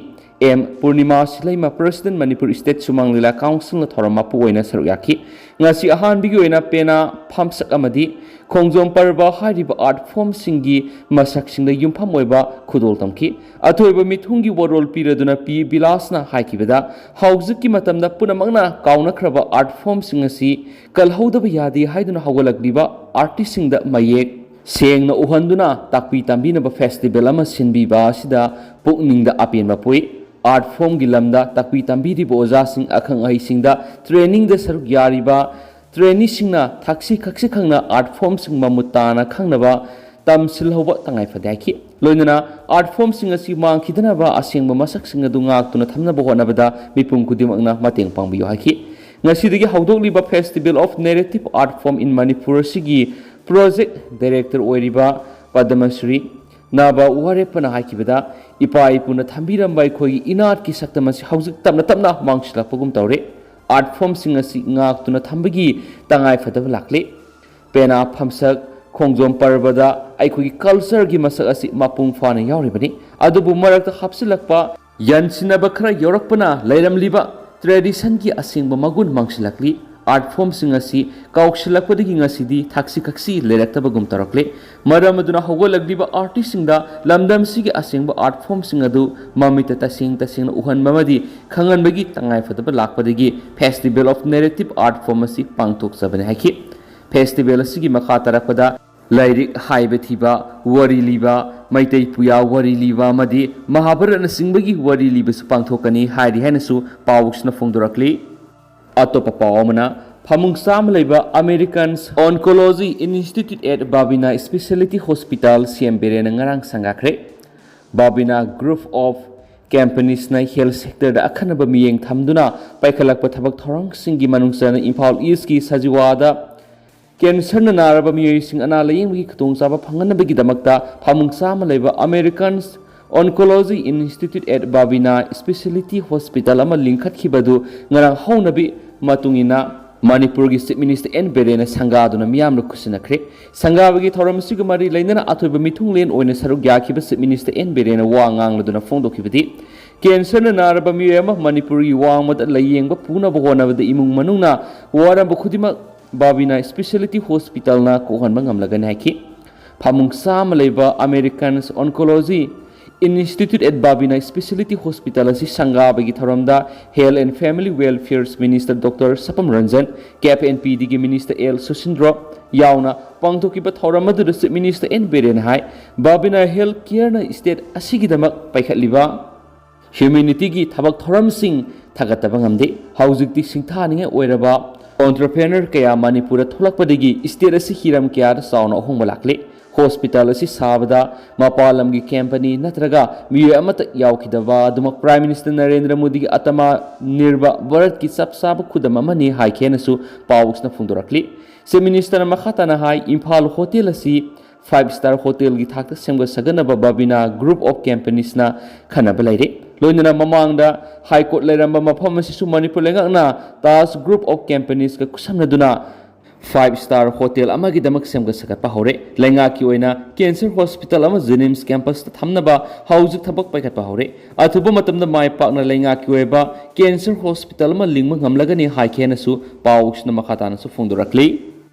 M Purnima Sileima, president Manipur state Sumang Lila ꯀꯥꯎꯟꯁꯤꯜꯅ ꯊꯧꯔꯝ ꯃꯄꯨ ꯑꯣꯏꯅ ꯁꯔꯨꯛ ꯌꯥꯈꯤ꯫ ꯉꯁꯤ ꯑꯍꯥꯟꯕꯒꯤ ꯑꯣꯏꯅ ꯄꯦꯅꯥ ꯐꯝꯁꯛ ꯑꯃꯗꯤ ꯈꯣꯡꯖꯣꯝ ꯄꯔꯕ ꯍꯥꯏꯔꯤꯕ ꯑꯥꯔꯠ ꯐꯣꯝꯁꯤꯡꯒꯤ ꯃꯁꯛꯁꯤꯡꯗ ꯌꯨꯝꯐꯝ ꯑꯣꯏꯕ ꯈꯨꯗꯣꯜ ꯇꯝꯈꯤ꯫ ꯑꯊꯣꯏꯕ ꯃꯤꯊꯨꯡꯒꯤ ꯋꯥꯔꯣꯜ ꯄꯤꯔꯗꯨꯅ ꯄꯤ ꯕꯤꯂꯥꯁꯅ ꯍꯥꯏꯈꯤꯕꯗ, ꯍꯧꯖꯤꯛꯀꯤ ꯃꯇꯝꯗ ꯄꯨꯝꯅꯃꯛꯅ ꯀꯥꯎꯅꯈ꯭ꯔꯕ ꯑꯥꯔꯠ ꯐꯣꯝꯁꯤꯡ ꯑꯁꯤ ꯀꯜꯍꯧꯗꯕ ꯌꯥꯗꯦ ꯍꯥꯏꯗꯨꯅ ꯍꯧꯒꯠꯂꯛꯂꯤꯕ ꯑꯥꯔꯇꯤꯁꯁꯤꯡꯗ ꯃꯌꯦꯛ ꯁꯦꯡꯅ ꯎꯍꯟꯗꯨꯅ ꯇꯥꯛꯄꯤ ꯇꯝꯕꯤꯅꯕ ꯐꯦꯁꯇꯤꯚꯦꯜ ꯑꯃ ꯁꯤꯟꯕꯤꯕ ꯑꯁꯤꯗ ꯄꯨꯛꯅꯤꯡꯗ ꯑꯄꯦꯟꯕ ꯄꯣꯛꯏ꯫ ꯑꯥꯔꯠ ꯐꯣꯝꯒꯤ ꯂꯝꯗ ꯇꯥꯛꯄꯤ ꯇꯝꯕꯤꯔꯤꯕ ꯑꯣꯖꯥꯁꯤꯡ, ꯑꯈꯪ ꯑꯍꯩꯁꯤꯡꯗ ꯇ꯭ꯔꯦꯅꯤꯡꯗ ꯁꯔꯨꯛ ꯌꯥꯔꯤꯕ ꯇ꯭ꯔꯦꯅꯤꯁꯤꯡꯅ ꯊꯛꯁꯤ ꯈꯛꯁꯤ ꯈꯪꯅ ꯑꯥꯔꯠ ꯐꯣꯝꯁꯤꯡ ꯃꯃꯨꯠ ꯇꯥꯅ ꯈꯪꯅꯕ ꯇꯝꯁꯤꯜꯍꯧꯕ ꯇꯉꯥꯏ ꯐꯗꯦ ꯍꯥꯏꯈꯤ꯫ ꯂꯣꯏꯅꯅ ꯑꯥꯔꯠ ꯐꯣꯝꯁꯤꯡ ꯑꯁꯤ ꯃꯥꯡꯈꯤꯗꯅꯕ ꯑꯁꯦꯡꯕ ꯃꯁꯛꯁꯤꯡ ꯑꯗꯨ ꯉꯥꯛꯇꯨꯅ ꯊꯝꯅꯕ ꯍꯣꯠꯅꯕꯗ ꯃꯤꯄꯨꯝ ꯈꯨꯗꯤꯡꯃꯛꯅ ꯃꯇꯦꯡ ꯄꯥꯡꯕꯤꯌꯨ ꯍꯥꯏꯈꯤ꯫ ꯉꯁꯤꯗꯒꯤ ꯍꯧꯗꯣꯛꯂꯤꯕ Festival of Narrative Art Form in Manipur ꯑꯁꯤꯒꯤ ꯄ꯭ꯔꯣꯖꯦꯛ ꯗꯥꯏꯔꯦꯛꯇꯔ ꯑꯣꯏꯔꯤꯕ ꯄꯗꯃꯁ꯭ꯔꯤ ꯅꯥꯕ ꯋꯥꯔꯦꯞꯄꯅ ꯍꯥꯏꯈꯤꯕꯗ, ꯏꯄꯥ ꯏꯄꯨꯅ ꯊꯝꯕꯤꯔꯝꯕ ꯑꯩꯈꯣꯏꯒꯤ ꯏꯅꯥꯠꯀꯤ ꯁꯛꯇꯝ ꯑꯁꯤ ꯍꯧꯖꯤꯛ ꯇꯞꯅ ꯇꯞꯅ ꯃꯥꯡꯁꯤꯜꯂꯛꯄꯒꯨꯝ ꯇꯧꯔꯦ꯫ ꯑꯥꯔꯠ ꯐꯣꯝꯁꯤꯡ ꯑꯁꯤ ꯉꯥꯛꯇꯨꯅ ꯊꯝꯕꯒꯤ ꯇꯉꯥꯏ ꯐꯗꯕ ꯂꯥꯛꯂꯦ꯫ ꯄꯦꯅꯥ ꯐꯝꯁꯛ, ꯈꯣꯡꯖꯣꯝ ꯄꯔꯕꯗ ꯑꯩꯈꯣꯏꯒꯤ ꯀꯜꯆꯔꯒꯤ ꯃꯁꯛ ꯑꯁꯤ ꯃꯄꯨꯡ ꯐꯥꯅ ꯌꯥꯎꯔꯤꯕꯅꯤ꯫ ꯑꯗꯨꯕꯨ ꯃꯔꯛꯇ ꯍꯥꯞꯆꯤꯜꯂꯛꯄ ꯌꯥꯟꯁꯤꯟꯅꯕ ꯈꯔ ꯌꯥꯎꯔꯛꯄꯅ ꯂꯩꯔꯝꯂꯤꯕ ꯇ꯭ꯔꯦꯗꯤꯁꯟꯒꯤ ꯑꯁꯦꯡꯕ ꯃꯒꯨꯟ ꯃꯥꯡꯁꯤꯜꯂꯛꯂꯤ꯫ ꯑꯥꯔꯠ ꯐꯣꯝꯁꯤꯡ ꯑꯁꯤ ꯀꯥꯎꯁꯤꯜꯂꯛꯄꯗꯒꯤ ꯉꯁꯤꯗꯤ ꯊꯛꯁꯤ ꯈꯛꯁꯤ ꯂꯩꯔꯛꯇꯕꯒꯨꯝ ꯇꯧꯔꯛꯂꯦ꯫ ꯃꯔꯝ ꯑꯗꯨꯅ ꯍꯧꯒꯠꯂꯛꯂꯤꯕ ꯑꯥꯔꯇꯤꯁꯁꯤꯡꯗ ꯂꯝꯗꯝꯁꯤꯒꯤ ꯑꯁꯦꯡꯕ ꯑꯥꯔꯠ ꯐꯣꯝꯁꯤꯡ ꯑꯗꯨ ꯃꯃꯤꯠꯇ ꯇꯁꯦꯡ ꯇꯁꯦꯡꯅ ꯎꯍꯟꯕ ꯑꯃꯗꯤ ꯈꯪꯍꯟꯕꯒꯤ ꯇꯉꯥꯏꯐꯗꯕ ꯂꯥꯛꯄꯗꯒꯤ Festival of Narrative Art Form ꯑꯁꯤ ꯄꯥꯡꯊꯣꯛꯆꯕꯅꯤ ꯍꯥꯏꯈꯤ꯫ ꯐꯦꯁꯇꯤꯚꯦꯜ ꯑꯁꯤꯒꯤ ꯃꯈꯥ ꯇꯥꯔꯛꯄꯗ ꯂꯥꯏꯔꯤꯛ ꯍꯥꯏꯕ ꯊꯤꯕ, ꯋꯥꯔꯤ ꯂꯤꯕ, ꯃꯩꯇꯩ ꯄꯨꯌꯥ ꯋꯥꯔꯤ ꯂꯤꯕ ꯑꯃꯗꯤ ꯃꯍꯥꯚꯥꯔꯠꯅꯆꯤꯡꯕꯒꯤ ꯋꯥꯔꯤ ꯂꯤꯕꯁꯨ ꯄꯥꯡꯊꯣꯛꯀꯅꯤ ꯍꯥꯏꯔꯤ ꯍꯥꯏꯅꯁꯨ ꯄꯥꯎꯁꯤꯅ ꯐꯣꯡꯗꯣꯔꯛꯂꯤ꯫ ꯑꯇꯣꯞꯄ ꯄꯥꯎ ꯑꯃꯅ, ꯐꯃꯨꯡ ꯆꯥꯝꯃ ꯂꯩꯕ American Oncology Institute at Babina Specialty Hospital, ꯁꯤ ꯑꯦꯝ ꯕꯤꯔꯦꯟꯅ ꯉꯔꯥꯡ ꯁꯪꯒꯥꯈ꯭ꯔꯦ꯫ Babina Group of Companiesꯅ health sectorꯗ ꯑꯈꯟꯅꯕ ꯃꯤꯠꯌꯦꯡ ꯊꯝꯗꯨꯅ ꯄꯥꯏꯈꯠꯂꯛꯄ ꯊꯕꯛ ꯊꯧꯔꯝꯁꯤꯡꯒꯤ ꯃꯅꯨꯡ ꯆꯟꯅ ꯏꯝꯐꯥꯜ ꯏꯁꯀꯤ ꯁꯖꯤꯋꯥꯗ ꯀꯦꯟꯁꯔꯅ ꯅꯥꯔꯕ ꯃꯤꯑꯣꯏꯁꯤꯡ ꯑꯅꯥ ꯂꯥꯌꯦꯡꯕꯒꯤ ꯈꯨꯗꯣꯡꯆꯥꯕ ꯐꯪꯍꯟꯅꯕꯒꯤ ꯗꯃꯛꯇ ꯐꯃꯨꯡ ꯆꯥꯝꯃ ꯂꯩꯕ American Oncology Institute at Babina Specialty Hospital ꯑꯃ ꯂꯤꯡꯈꯠꯈꯤꯕ ꯑꯗꯨ ꯉꯔꯥꯡ ꯍꯧꯅꯕꯤ ꯃꯇꯨꯡ ꯏꯟꯅ ꯃꯅꯤꯄꯨꯔꯒꯤ Chief Minister ꯑꯦꯟ ꯕꯤꯔꯦꯟꯅ ꯁꯪꯒꯥꯗꯨꯅ ꯃꯤꯌꯥꯝꯅ ꯈꯨꯠꯁꯤꯟꯅꯈ꯭ꯔꯦ꯫ ꯁꯪꯒꯥꯕꯒꯤ ꯊꯧꯔꯝ ꯑꯁꯤꯒ ꯃꯔꯤ ꯂꯩꯅꯅ ꯑꯊꯣꯏꯕ ꯃꯤꯊꯨꯡꯂꯦꯟ ꯑꯣꯏꯅ ꯁꯔꯨꯛ ꯌꯥꯈꯤꯕ Chief Minister ꯑꯦꯟ ꯕꯤꯔꯦꯟꯅ ꯋꯥ ꯉꯥꯡꯂꯗꯨꯅ ꯐꯣꯡꯗꯣꯛꯈꯤꯕꯗꯤ, ꯀꯦꯟꯁꯔꯅ ꯅꯥꯔꯕ ꯃꯤꯑꯣꯏ ꯑꯃ ꯃꯅꯤꯄꯨꯔꯒꯤ ꯋꯥꯡꯃꯗ ꯂꯥꯌꯦꯡꯕ ꯄꯨꯅꯕ ꯍꯣꯠꯅꯕꯗ ꯏꯃꯨꯡ ꯃꯅꯨꯡꯅ ꯋꯥꯔꯝꯕ ꯈꯨꯗꯤꯡꯃꯛ ꯕꯥꯕꯤꯅꯥ Specialty Hospitalꯅ ꯀꯣꯛꯍꯟꯕ ꯉꯝꯂꯒꯅꯤ ꯍꯥꯏꯈꯤ꯫ ꯐꯃꯨꯡ ꯆꯥꯝꯃ ꯂꯩꯕ American Oncology Institute at Babina Speciality Hospital ꯑꯁꯤ ꯁꯪꯒꯥꯕꯒꯤ ꯊꯧꯔꯝꯗ Health and Family Welfare Minister Doctor Sapam Ranjan, Cap and P D ꯒꯤ Minister L ꯁꯨꯁꯤꯟꯗ꯭ꯔꯣ ꯌꯥꯎꯅ ꯄꯥꯡꯊꯣꯛꯈꯤꯕ ꯊꯧꯔꯝ ꯑꯗꯨꯗ Chief Minister N ꯕꯤꯔꯦꯟ ꯍꯥꯏ, ꯕꯥꯕꯤꯅꯥ ꯍꯦꯜꯊ ꯀꯤꯌꯔꯅ ꯁ꯭ꯇꯦꯠ ꯑꯁꯤꯒꯤꯗꯃꯛ ꯄꯥꯏꯈꯠꯂꯤꯕ ꯍ꯭ꯌꯨꯃꯦꯅꯤꯇꯤꯒꯤ ꯊꯕꯛ ꯊꯧꯔꯝꯁꯤꯡ ꯊꯥꯒꯠꯇꯕ ꯉꯝꯗꯦ꯫ ꯍꯧꯖꯤꯛꯇꯤ ꯁꯤꯡꯊꯥꯅꯤꯡꯉꯥꯏ ꯑꯣꯏꯔꯕ ꯑꯣꯟꯇꯔꯄ꯭ꯔꯦꯅꯔ ꯀꯌꯥ ꯃꯅꯤꯄꯨꯔꯗ ꯊꯣꯛꯂꯛꯄꯗꯒꯤ ꯁ꯭ꯇꯦꯠ ꯑꯁꯤ ꯍꯤꯔꯝ ꯀꯌꯥꯗ ꯆꯥꯎꯅ ꯑꯍꯣꯡꯕ ꯂꯥꯛꯂꯦ꯫ ꯍꯣꯁꯄꯤꯇꯥꯜ ꯑꯁꯤ ꯁꯥꯕꯗ ꯃꯄꯥꯟ ꯂꯝꯒꯤ ꯀꯝꯄꯅꯤ ꯅꯠꯇ꯭ꯔꯒ ꯃꯤꯑꯣꯏ ꯑꯃꯠꯇ ꯌꯥꯎꯈꯤꯗꯕ ꯑꯗꯨꯃꯛ ꯄ꯭ꯔꯥꯏꯝ ꯃꯤꯅꯤꯁꯇꯔ ꯅꯔꯦꯟꯗ꯭ꯔ ꯃꯣꯗꯤꯒꯤ ꯑꯇꯃ ꯅꯤꯔꯚ ꯚꯥꯔꯠꯀꯤ ꯆꯞ ꯆꯥꯕ ꯈꯨꯗꯝ ꯑꯃꯅꯤ ꯍꯥꯏꯈꯤ ꯍꯥꯏꯅꯁꯨ ꯄꯥꯎꯁꯤꯅ ꯐꯣꯡꯗꯣꯔꯛꯂꯤ꯫ ꯆꯤꯐ ꯃꯤꯅꯤꯁꯇꯔꯅ ꯃꯈꯥ ꯇꯥꯅ ꯍꯥꯏ, ꯏꯝꯐꯥꯜ ꯍꯣꯇꯦꯜ ꯑꯁꯤ ꯐꯥꯏꯚ ꯁ꯭ꯇꯥꯔ ꯍꯣꯇꯦꯜꯒꯤ ꯊꯥꯛꯇ ꯁꯦꯝꯒꯠ ꯁꯥꯒꯠꯅꯕ ꯕꯥꯕꯤꯅꯥ ꯒ꯭ꯔꯨꯞ ꯑꯣꯐ ꯀꯝꯄꯅꯤꯁꯅ ꯈꯟꯅꯕ ꯂꯩꯔꯦ꯫ ꯂꯣꯏꯅꯅ ꯃꯃꯥꯡꯗ ꯍꯥꯏ ꯀꯣꯔꯠ ꯂꯩꯔꯝꯕ ꯃꯐꯝ ꯑꯁꯤꯁꯨ ꯃꯅꯤꯄꯨꯔ ꯂꯩꯉꯥꯛꯅ ꯇꯥꯖ ꯒ꯭ꯔꯨꯞ ꯑꯣꯐ ꯀꯝꯄꯅꯤꯁꯀ ꯈꯨꯠꯁꯝꯅꯗꯨꯅ ꯐꯥꯏꯚ ꯁ꯭ꯇꯥꯔ ꯍꯣꯇꯦꯜ ꯑꯃꯒꯤꯗꯃꯛ ꯁꯦꯝꯒꯠ ꯁꯥꯒꯠꯄ ꯍꯧꯔꯦ꯫ ꯂꯩꯉꯥꯛꯀꯤ ꯑꯣꯏꯅ ꯀꯦꯟꯁꯔ ꯍꯣꯁꯄꯤꯇꯥꯜ ꯑꯃ ꯖꯦꯅꯤꯝꯁ ꯀꯦꯝꯄꯁꯇ ꯊꯝꯅꯕ ꯍꯧꯖꯤꯛ ꯊꯕꯛ ꯄꯥꯏꯈꯠꯄ ꯍꯧꯔꯦ꯫ ꯑꯊꯨꯕ ꯃꯇꯝꯗ ꯃꯥꯏ ꯄꯥꯛꯅ ꯂꯩꯉꯥꯛꯀꯤ ꯑꯣꯏꯕ ꯀꯦꯟꯁꯔ ꯍꯣꯁꯄꯤꯇꯥꯜ ꯑꯃ ꯂꯤꯡꯕ ꯉꯝꯂꯒꯅꯤ ꯍꯥꯏꯈꯤ ꯍꯥꯏꯅꯁꯨ ꯄꯥꯎꯁꯤꯅ ꯃꯈꯥ ꯇꯥꯅꯁꯨ ꯐꯣꯡꯗꯣꯔꯛꯂꯤ꯫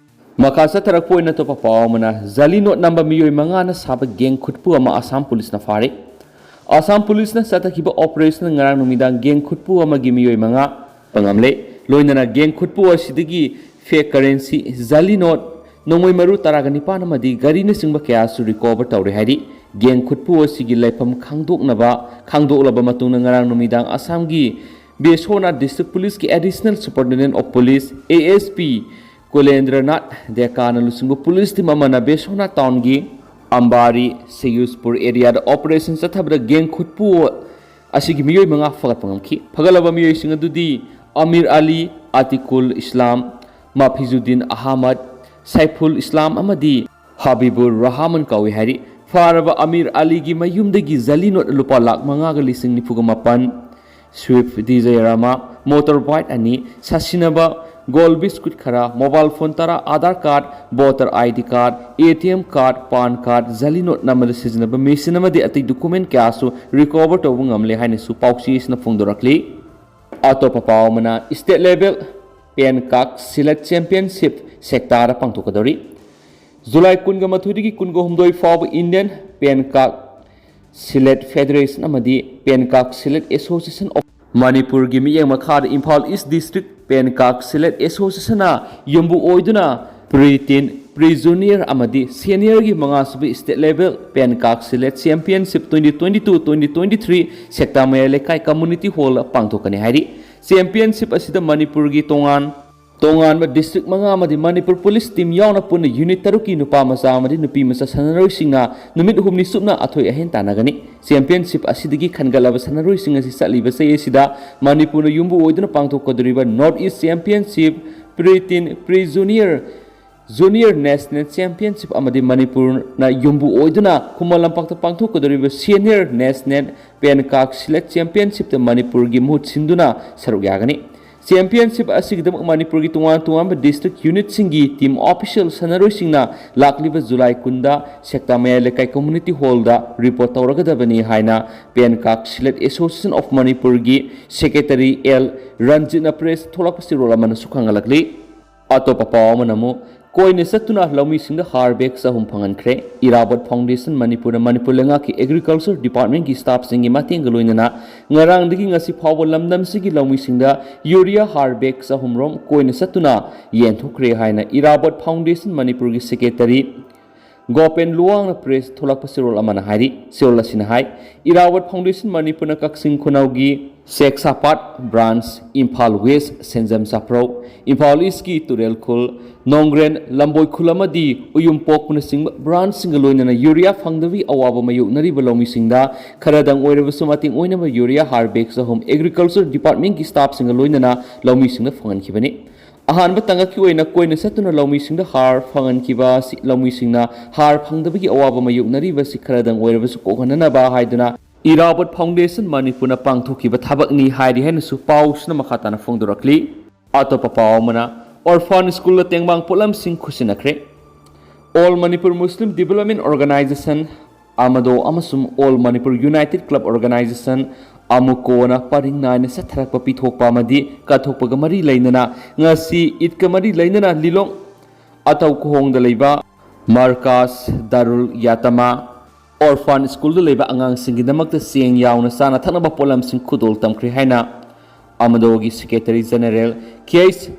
ꯃꯈꯥ ꯆꯠꯊꯔꯛꯄ ꯑꯣꯏꯅ ꯑꯇꯣꯞꯄ ꯄꯥꯎ ꯑꯃꯅ, ꯖꯂꯤ ꯅꯣꯠ ꯅꯝꯕ ꯃꯤꯑꯣꯏ ꯃꯉꯥꯅ ꯁꯥꯕ ꯒꯦꯡ ꯈꯨꯠꯄꯨ ꯑꯃ ꯑꯁꯥꯝ ꯄꯨꯂꯤꯁꯅ ꯐꯥꯔꯦ꯫ ꯑꯁꯥꯝ ꯄꯨꯂꯤꯁꯅ ꯆꯠꯊꯈꯤꯕ ꯑꯣꯄꯔꯦꯁꯟꯗ ꯉꯔꯥꯡ ꯅꯨꯃꯤꯗꯥꯡ ꯒꯦꯡ ꯈꯨꯠꯄꯨ ꯑꯃꯒꯤ ꯃꯤꯑꯣꯏ ꯃꯉꯥ ꯐꯥꯕ ꯉꯝꯂꯦ꯫ ꯂꯣꯏꯅꯅ ꯒꯦꯡ ꯈꯨꯠꯄꯨ ꯑꯁꯤꯗꯒꯤ ꯐꯦꯛ ꯀꯔꯦꯟꯁꯤ, ꯖꯂꯤ ꯅꯣꯠ, ꯅꯣꯡꯃꯩ ꯃꯔꯨ ꯇꯔꯥꯒ ꯅꯤꯄꯥꯟ ꯑꯃꯗꯤ ꯒꯥꯔꯤꯅꯆꯤꯡꯕ ꯀꯌꯥꯁꯨ ꯔꯤꯀꯣꯚꯔ ꯇꯧꯔꯦ ꯍꯥꯏꯔꯤ꯫ ꯒꯦꯡ ꯈꯨꯠꯄꯨ ꯑꯁꯤꯒꯤ ꯂꯩꯐꯝ ꯈꯪꯗꯣꯛꯅꯕ, ꯈꯪꯗꯣꯛꯂꯕ ꯃꯇꯨꯡꯗ ꯉꯔꯥꯡ ꯅꯨꯃꯤꯗꯥꯡ ꯑꯁꯥꯝꯒꯤ ꯕꯦꯁꯣꯅꯥ ꯗꯤꯁꯇ꯭ꯔꯤꯛ ꯄꯨꯂꯤꯁꯀꯤ additional superintendent of police, A S P, Kulendranath ꯗꯦꯀꯥꯅ ꯂꯨꯆꯤꯡꯕ ꯄꯨꯂꯤꯁ ꯇꯤꯝ ꯑꯃꯅ ꯕꯦꯁꯣꯅꯥ ꯇꯥꯎꯟꯒꯤ ꯑꯝꯕꯥꯔꯤ ꯁꯌꯨꯖꯄꯨꯔ ꯑꯦꯔꯤꯌꯥꯗ ꯑꯣꯄꯔꯦꯁꯟ ꯆꯠꯊꯕꯗ ꯒꯦꯡ ꯈꯨꯠꯄꯨ ꯑꯁꯤꯒꯤ ꯃꯤꯑꯣꯏ ꯃꯉꯥ ꯐꯒꯠꯄ ꯉꯝꯈꯤ꯫ ꯐꯒꯠꯂꯕ ꯃꯤꯑꯣꯏꯁꯤꯡ ꯑꯗꯨꯗꯤ ꯑꯃꯤꯔ ꯑꯂꯤ, ꯑꯇꯤꯀꯨꯜ ꯏꯁꯂꯥꯝ, ꯃꯥꯐꯤꯖꯨꯗꯤꯟ ꯑꯍꯃꯗ, ꯁꯥꯏꯐꯨꯜ ꯏꯁꯂꯥꯝ ꯑꯃꯗꯤ ꯍꯕꯤꯕꯨꯔ ꯔꯍꯃꯟ ꯀꯧꯏ ꯍꯥꯏꯔꯤ꯫ ꯐꯥꯔꯕ ꯑꯃꯤꯔ ꯑꯂꯤꯒꯤ ꯃꯌꯨꯝꯗꯒꯤ ꯖꯂꯤ ꯅꯣꯠ ꯂꯨꯄꯥ ꯂꯥꯈ ꯃꯉꯥꯒ ꯂꯤꯁꯤꯡ ꯅꯤꯐꯨꯒ ꯃꯥꯄꯟ, ꯁ꯭ꯋꯤꯐ ꯗꯤꯖꯥꯏꯌꯔ ꯑꯃ, ꯃꯣꯇꯣꯔ ꯕꯥꯏꯛ ꯑꯅꯤ, ꯁꯥꯁꯤꯟꯅꯕ ꯒꯣꯜ ꯕꯤꯁꯀꯨꯠ ꯈꯔ, ꯃꯣꯕꯥꯏꯜ ꯐꯣꯟ ꯇꯔꯥ, Aadhaar card, voter I D card, A T M card, PAN card, ꯖꯂꯤ ꯅꯣꯠ ꯅꯝꯕꯗ ꯁꯤꯖꯤꯟꯅꯕ ꯃꯦꯆꯤꯟ ꯑꯃꯗꯤ ꯑꯇꯩ ꯗꯣꯀꯨꯃꯦꯟ ꯀꯌꯥꯁꯨ ꯔꯤꯀꯣꯚꯔ ꯇꯧꯕ ꯉꯝꯂꯦ ꯍꯥꯏꯅꯁꯨ ꯄꯥꯎꯆꯦ ꯑꯁꯤꯅ ꯐꯣꯡꯗꯣꯔꯛꯂꯤ꯫ ꯑꯇꯣꯞꯄ ꯄꯥꯎ ꯑꯃꯅ, ꯁ꯭ꯇꯦꯠ ꯂꯦꯚꯦꯜ ꯄꯦꯟ ꯀꯥꯛ ꯁꯤꯂꯦꯠ ꯆꯦꯝꯄꯤꯌꯟꯁꯤꯞ ꯁꯦꯛꯇꯥꯗ ꯄꯥꯡꯊꯣꯛꯀꯗꯧꯔꯤ꯫ ꯖꯨꯂꯥꯏ ꯀꯨꯟꯒ ꯃꯥꯊꯣꯏꯗꯒꯤ ꯀꯨꯟꯒ ꯍꯨꯝꯗꯣꯏ ꯐꯥꯎꯕ ꯏꯟꯗꯤꯌꯟ ꯄꯦꯟ ꯀꯥꯛ Silet Federation ꯑꯃꯗꯤ Penkak Silet Association of ꯃꯅꯤꯄꯨꯔꯒꯤ ꯃꯤꯠꯌꯦꯡ ꯃꯈꯥꯗ ꯏꯝꯐꯥꯜ ꯏꯁ ꯗꯤꯁꯇ꯭ꯔꯤꯛ Penkak Silet Associationꯅ ꯌꯨꯝꯕꯨ ꯑꯣꯏꯗꯨꯅ pre-teen, pre-junior ꯑꯃꯗꯤ seniorꯒꯤ ꯃꯉꯥꯁꯨꯕ state level Penkak Silet Championship twenty twenty-two twenty twenty-three ꯁꯦꯛꯇꯥ ꯃꯌꯥꯏ ꯂꯩꯀꯥꯏ community hallꯗ ꯄꯥꯡꯊꯣꯛꯀꯅꯤ ꯍꯥꯏꯔꯤ꯫ Championship ꯑꯁꯤꯗ ꯃꯅꯤꯄꯨꯔꯒꯤ ꯇꯣꯉꯥꯟ ꯇꯣꯉꯥꯟꯕ district ꯃꯉꯥ ꯑꯃꯗꯤ ꯃꯅꯤꯄꯨꯔ police team ꯌꯥꯎꯅ ꯄꯨꯟꯅ unit ꯇꯔꯨꯛꯀꯤ ꯅꯨꯄꯥ ꯃꯆꯥ ꯑꯃꯗꯤ ꯅꯨꯄꯤ ꯃꯆꯥ ꯁꯥꯟꯅꯔꯣꯏꯁꯤꯡꯅ ꯅꯨꯃꯤꯠ ꯍꯨꯝꯅꯤ ꯆꯨꯞꯅ ꯑꯊꯣꯏ ꯑꯍꯦꯟ ꯇꯥꯟꯅꯒꯅꯤ꯫ Championship ꯑꯁꯤꯗꯒꯤ ꯈꯟꯒꯠꯂꯕ ꯁꯥꯟꯅꯔꯣꯏꯁꯤꯡ ꯑꯁꯤ ꯆꯠꯂꯤꯕ ꯆꯍꯤ ꯑꯁꯤꯗ ꯃꯅꯤꯄꯨꯔꯅ ꯌꯨꯝꯕꯨ ꯑꯣꯏꯗꯨꯅ ꯄꯥꯡꯊꯣꯛꯀꯗꯧꯔꯤꯕ North East Championship, pre-teen, pre-junior, junior national championship ꯑꯃꯗꯤ ꯃꯅꯤꯄꯨꯔꯅ ꯌꯨꯝꯕꯨ ꯑꯣꯏꯗꯨꯅ ꯈꯨꯃꯟ ꯂꯝꯄꯥꯛꯇ ꯄꯥꯡꯊꯣꯛꯀꯗꯧꯔꯤꯕ senior national Penkak Silet Championshipꯇ ꯃꯅꯤꯄꯨꯔꯒꯤ ꯃꯍꯨꯠ ꯁꯤꯟꯗꯨꯅ ꯁꯔꯨꯛ ꯌꯥꯒꯅꯤ꯫ Championship ꯑꯁꯤꯒꯤꯗꯃꯛ ꯃꯅꯤꯄꯨꯔꯒꯤ ꯇꯣꯉꯥꯟ ꯇꯣꯉꯥꯟꯕ district unitꯁꯤꯡꯒꯤ team official ꯁꯥꯟꯅꯔꯣꯏꯁꯤꯡꯅ ꯂꯥꯛꯂꯤꯕ July ꯀꯨꯟꯗ ꯁꯦꯛꯇꯥ ꯃꯌꯥꯏ ꯂꯩꯀꯥꯏ community hallꯗ report ꯇꯧꯔꯒꯗꯕꯅꯤ ꯍꯥꯏꯅ Penkak Silet Association of Manipurꯒꯤ secretary L ꯔꯟꯖꯤꯠꯅ press ꯊꯣꯛꯂꯛꯄ ꯆꯦꯔꯣꯜ ꯑꯃꯅꯁꯨ ꯈꯪꯍꯜꯂꯛꯂꯤ꯫ ꯑꯇꯣꯞꯄ ꯄꯥꯎ ꯑꯃꯅ ꯑꯃꯨꯛ ꯀꯣꯏꯅ ꯆꯠꯇꯨꯅ ꯂꯧꯃꯤꯁꯤꯡꯗ ꯍꯥꯔ bag ꯆꯍꯨꯝ ꯐꯪꯍꯟꯈ꯭ꯔꯦ꯫ ꯏꯔꯥꯕꯣꯠ Foundation ꯃꯅꯤꯄꯨꯔꯅ ꯃꯅꯤꯄꯨꯔ ꯂꯩꯉꯥꯛꯀꯤ agriculture departmentꯀꯤ staffꯁꯤꯡꯒꯤ ꯃꯇꯦꯡꯒ ꯂꯣꯏꯅꯅ ꯉꯔꯥꯡꯗꯒꯤ ꯉꯁꯤ ꯐꯥꯎꯕ ꯂꯝꯗꯝꯁꯤꯒꯤ ꯂꯧꯃꯤꯁꯤꯡꯗ urea ꯍꯥꯔ bag ꯆꯍꯨꯝꯔꯣꯝ ꯀꯣꯏꯅ ꯆꯠꯇꯨꯅ ꯌꯦꯟꯊꯣꯛꯈ꯭ꯔꯦ ꯍꯥꯏꯅ ꯏꯔꯥꯕꯣꯠ Foundation ꯃꯅꯤꯄꯨꯔꯒꯤ secretary ꯒꯣꯄꯦꯟ ꯂꯨꯋꯥꯡꯅ press ꯊꯣꯛꯂꯛꯄ ꯆꯦꯔꯣꯜ ꯑꯃꯅ ꯍꯥꯏꯔꯤ꯫ ꯆꯦꯔꯣꯜ ꯑꯁꯤꯅ ꯍꯥꯏ, ꯏꯔꯥꯕꯣꯠ Foundation ꯃꯅꯤꯄꯨꯔꯅ ꯀꯛꯆꯤꯡ ꯈꯨꯅꯧꯒꯤ ꯁꯦꯛꯁꯥꯄꯥꯠ branch, ꯏꯝꯐꯥꯜ West, ꯁꯦꯟꯖꯝ ꯆꯥꯐ꯭ꯔꯧ, ꯏꯝꯐꯥꯜ Eastꯀꯤ ꯇꯨꯔꯦꯜ ꯈꯨꯜ, ꯅꯣꯡꯒ꯭ꯔꯦꯟ, ꯂꯝꯕꯣꯏ ꯈꯨꯜ ꯑꯃꯗꯤ ꯎꯌꯨꯝꯄꯣꯛꯄꯅꯆꯤꯡꯕ branchꯁꯤꯡꯒ ꯂꯣꯏꯅꯅ urea ꯐꯪꯗꯕꯒꯤ ꯑꯋꯥꯕ ꯃꯥꯌꯣꯛꯅꯔꯤꯕ ꯂꯧꯃꯤꯁꯤꯡꯗ ꯈꯔꯗꯪ ꯑꯣꯏꯔꯕꯁꯨ ꯃꯇꯦꯡ ꯑꯣꯏꯅꯕ urea ꯍꯥꯔ bag ꯆꯍꯨꯝ agriculture departmentꯀꯤ staffꯁꯤꯡꯒ ꯂꯣꯏꯅꯅ ꯂꯧꯃꯤꯁꯤꯡꯗ ꯐꯪꯍꯟꯈꯤꯕꯅꯤ꯫ ꯑꯍꯥꯟꯕ ꯇꯥꯡꯀꯛꯀꯤ ꯑꯣꯏꯅ ꯀꯣꯏꯅ ꯆꯠꯇꯨꯅ ꯂꯧꯃꯤꯁꯤꯡꯗ ꯍꯥꯔ ꯐꯪꯍꯟꯈꯤꯕ ꯑꯁꯤ ꯂꯧꯃꯤꯁꯤꯡꯅ ꯍꯥꯔ ꯐꯪꯗꯕꯒꯤ ꯑꯋꯥꯕ ꯃꯥꯌꯣꯛꯅꯔꯤꯕ ꯑꯁꯤ ꯈꯔꯗꯪ ꯑꯣꯏꯔꯕꯁꯨ ꯀꯣꯛꯍꯟꯅꯅꯕ ꯍꯥꯏꯗꯨꯅ ꯏꯔꯥꯕꯣꯠ Foundation ꯃꯅꯤꯄꯨꯔꯅ ꯄꯥꯡꯊꯣꯛꯈꯤꯕ ꯊꯕꯛꯅꯤ ꯍꯥꯏꯔꯤ ꯍꯥꯏꯅꯁꯨ ꯄꯥꯎꯁꯤꯅ ꯃꯈꯥ ꯇꯥꯅ ꯐꯣꯡꯗꯣꯔꯛꯂꯤ꯫ ꯑꯇꯣꯞꯄ ꯄꯥꯎ ꯑꯃꯅ, orphan schoolꯗ ꯇꯦꯡꯕꯥꯡ ꯄꯣꯠꯂꯝꯁꯤꯡ ꯈꯨꯠꯁꯤꯟꯅꯈ꯭ꯔꯦ꯫ All Manipur Muslim Development Organisation, ꯑꯃꯗꯣ, ꯑꯃꯁꯨꯡ All Manipur United Club Organisation, ꯑꯃꯨꯀꯣꯅ ꯄꯔꯤꯡ ꯅꯥꯏꯅ ꯆꯠꯊꯔꯛꯄ ꯄꯤꯊꯣꯛꯄ ꯑꯃꯗꯤ ꯀꯠꯊꯣꯛꯄꯒ ꯃꯔꯤ ꯂꯩꯅꯅ ꯉꯁꯤ ꯏꯗꯀ ꯃꯔꯤ ꯂꯩꯅꯅ ꯂꯤꯂꯣꯡ ꯑꯇꯧ ꯈꯨꯍꯣꯡꯗ ꯂꯩꯕ ꯃꯔꯀꯥꯁ ꯗꯥꯔꯨꯜ ꯌꯥꯇꯃꯥ ꯑꯣꯔꯐꯥꯟ ꯁ꯭ꯀꯨꯜꯗ ꯂꯩꯕ ꯑꯉꯥꯡꯁꯤꯡꯒꯤꯗꯃꯛꯇ ꯆꯦꯡ ꯌꯥꯎꯅ ꯆꯥꯅ ꯊꯛꯅꯕ ꯄꯣꯠꯂꯝꯁꯤꯡ ꯈꯨꯗꯣꯜ ꯇꯝꯈ꯭ꯔꯦ ꯍꯥꯏꯅ ꯑꯃꯗꯣꯒꯤ ꯁꯦꯀ꯭ꯔꯦꯇꯔꯤ ꯖꯦꯅꯦꯔꯦꯜ ꯀꯦ ꯑꯩꯆ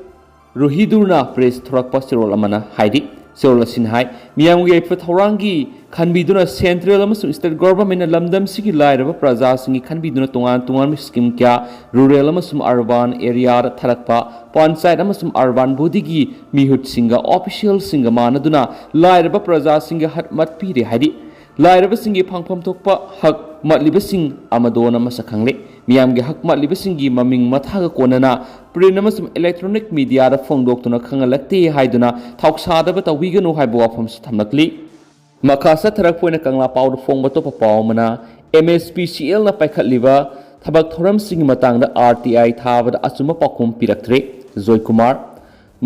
ꯔꯨꯍꯤꯗꯨꯔꯅ ꯄ꯭ꯔꯦꯁ ꯊꯣꯔꯛꯄ ꯆꯦꯔꯣꯜ ꯑꯃꯅ ꯍꯥꯏꯔꯤ꯫ ꯆꯦꯔꯣꯜ ꯑꯁꯤꯅ ꯍꯥꯏ, ꯃꯤꯌꯥꯝꯒꯤ ꯌꯥꯏꯐ ꯊꯧꯔꯥꯡꯒꯤ ꯈꯟꯕꯤꯗꯨꯅ ꯁꯦꯟꯇ꯭ꯔꯦꯜ ꯑꯃꯁꯨꯡ ꯁ꯭ꯇꯦꯠ ꯒꯣꯚꯔꯟꯃꯦꯟꯠꯅ ꯂꯝꯗꯝꯁꯤꯒꯤ ꯂꯥꯏꯔꯕ ꯄ꯭ꯔꯖꯥꯁꯤꯡꯒꯤ ꯈꯟꯕꯤꯗꯨꯅ ꯇꯣꯉꯥꯟ ꯇꯣꯉꯥꯟꯕ ꯁ꯭ꯀꯤꯝ ꯀꯌꯥ ꯔꯨꯔꯦꯜ ꯑꯃꯁꯨꯡ ꯑꯔꯕꯥꯟ ꯑꯦꯔꯤꯌꯥꯗ ꯊꯥꯔꯛꯄ ꯄꯟꯆꯥꯌꯠ ꯑꯃꯁꯨꯡ ꯑꯔꯕꯥꯟ ꯕꯣꯗꯤꯒꯤ ꯃꯤꯍꯨꯠꯁꯤꯡꯒ ꯑꯣꯐꯤꯁꯤꯌꯦꯜꯁꯤꯡꯒ ꯃꯥꯟꯅꯗꯨꯅ ꯂꯥꯏꯔꯕ ꯄ꯭ꯔꯖꯥꯁꯤꯡꯒꯤ ꯍꯛ ꯃꯠ ꯄꯤꯔꯦ ꯍꯥꯏꯔꯤ꯫ ꯂꯥꯏꯔꯕꯁꯤꯡꯒꯤ ꯐꯪꯐꯝ ꯊꯣꯛꯄ ꯍꯛ ꯃꯠꯂꯤꯕꯁꯤꯡ ꯑꯃꯗꯣꯅ ꯃꯁꯛ ꯈꯪꯂꯦ꯫ ꯃꯤꯌꯥꯝꯒꯤ ꯍꯛ ꯃꯠꯂꯤꯕꯁꯤꯡꯒꯤ ꯃꯃꯤꯡ ꯃꯊꯥꯒ ꯀꯣꯟꯅꯅ ꯄ꯭ꯔꯤꯟꯠ ꯑꯃꯁꯨꯡ ꯏꯂꯦꯛꯇ꯭ꯔꯣꯅꯤꯛ ꯃꯤꯗꯤꯌꯥꯗ ꯐꯣꯡꯗꯣꯛꯇꯨꯅ ꯈꯪꯍꯜꯂꯛꯇꯦ ꯍꯥꯏꯗꯨꯅ ꯊꯧꯁꯥꯗꯕ ꯇꯧꯕꯤꯒꯅꯨ ꯍꯥꯏꯕ ꯋꯥꯐꯝꯁꯨ ꯊꯝꯂꯛꯂꯤ꯫ ꯃꯈꯥ ꯆꯠꯊꯔꯛꯄ ꯑꯣꯏꯅ ꯀꯪꯂꯥ ꯄꯥꯎꯗ ꯐꯣꯡꯕ ꯑꯇꯣꯞꯄ ꯄꯥꯎ ꯑꯃꯅ, ꯑꯦꯝ ꯑꯦꯁ ꯄꯤ ꯁꯤ ꯑꯦꯜꯅ ꯄꯥꯏꯈꯠꯂꯤꯕ ꯊꯕꯛ ꯊꯧꯔꯝꯁꯤꯡꯒꯤ ꯃꯇꯥꯡꯗ ꯑꯥꯔ ꯇꯤ ꯑꯥꯏ ꯊꯥꯕꯗ ꯑꯆꯨꯝꯕ ꯄꯥꯎꯈꯨꯝ ꯄꯤꯔꯛꯇ꯭ꯔꯦ꯫ Joykumar.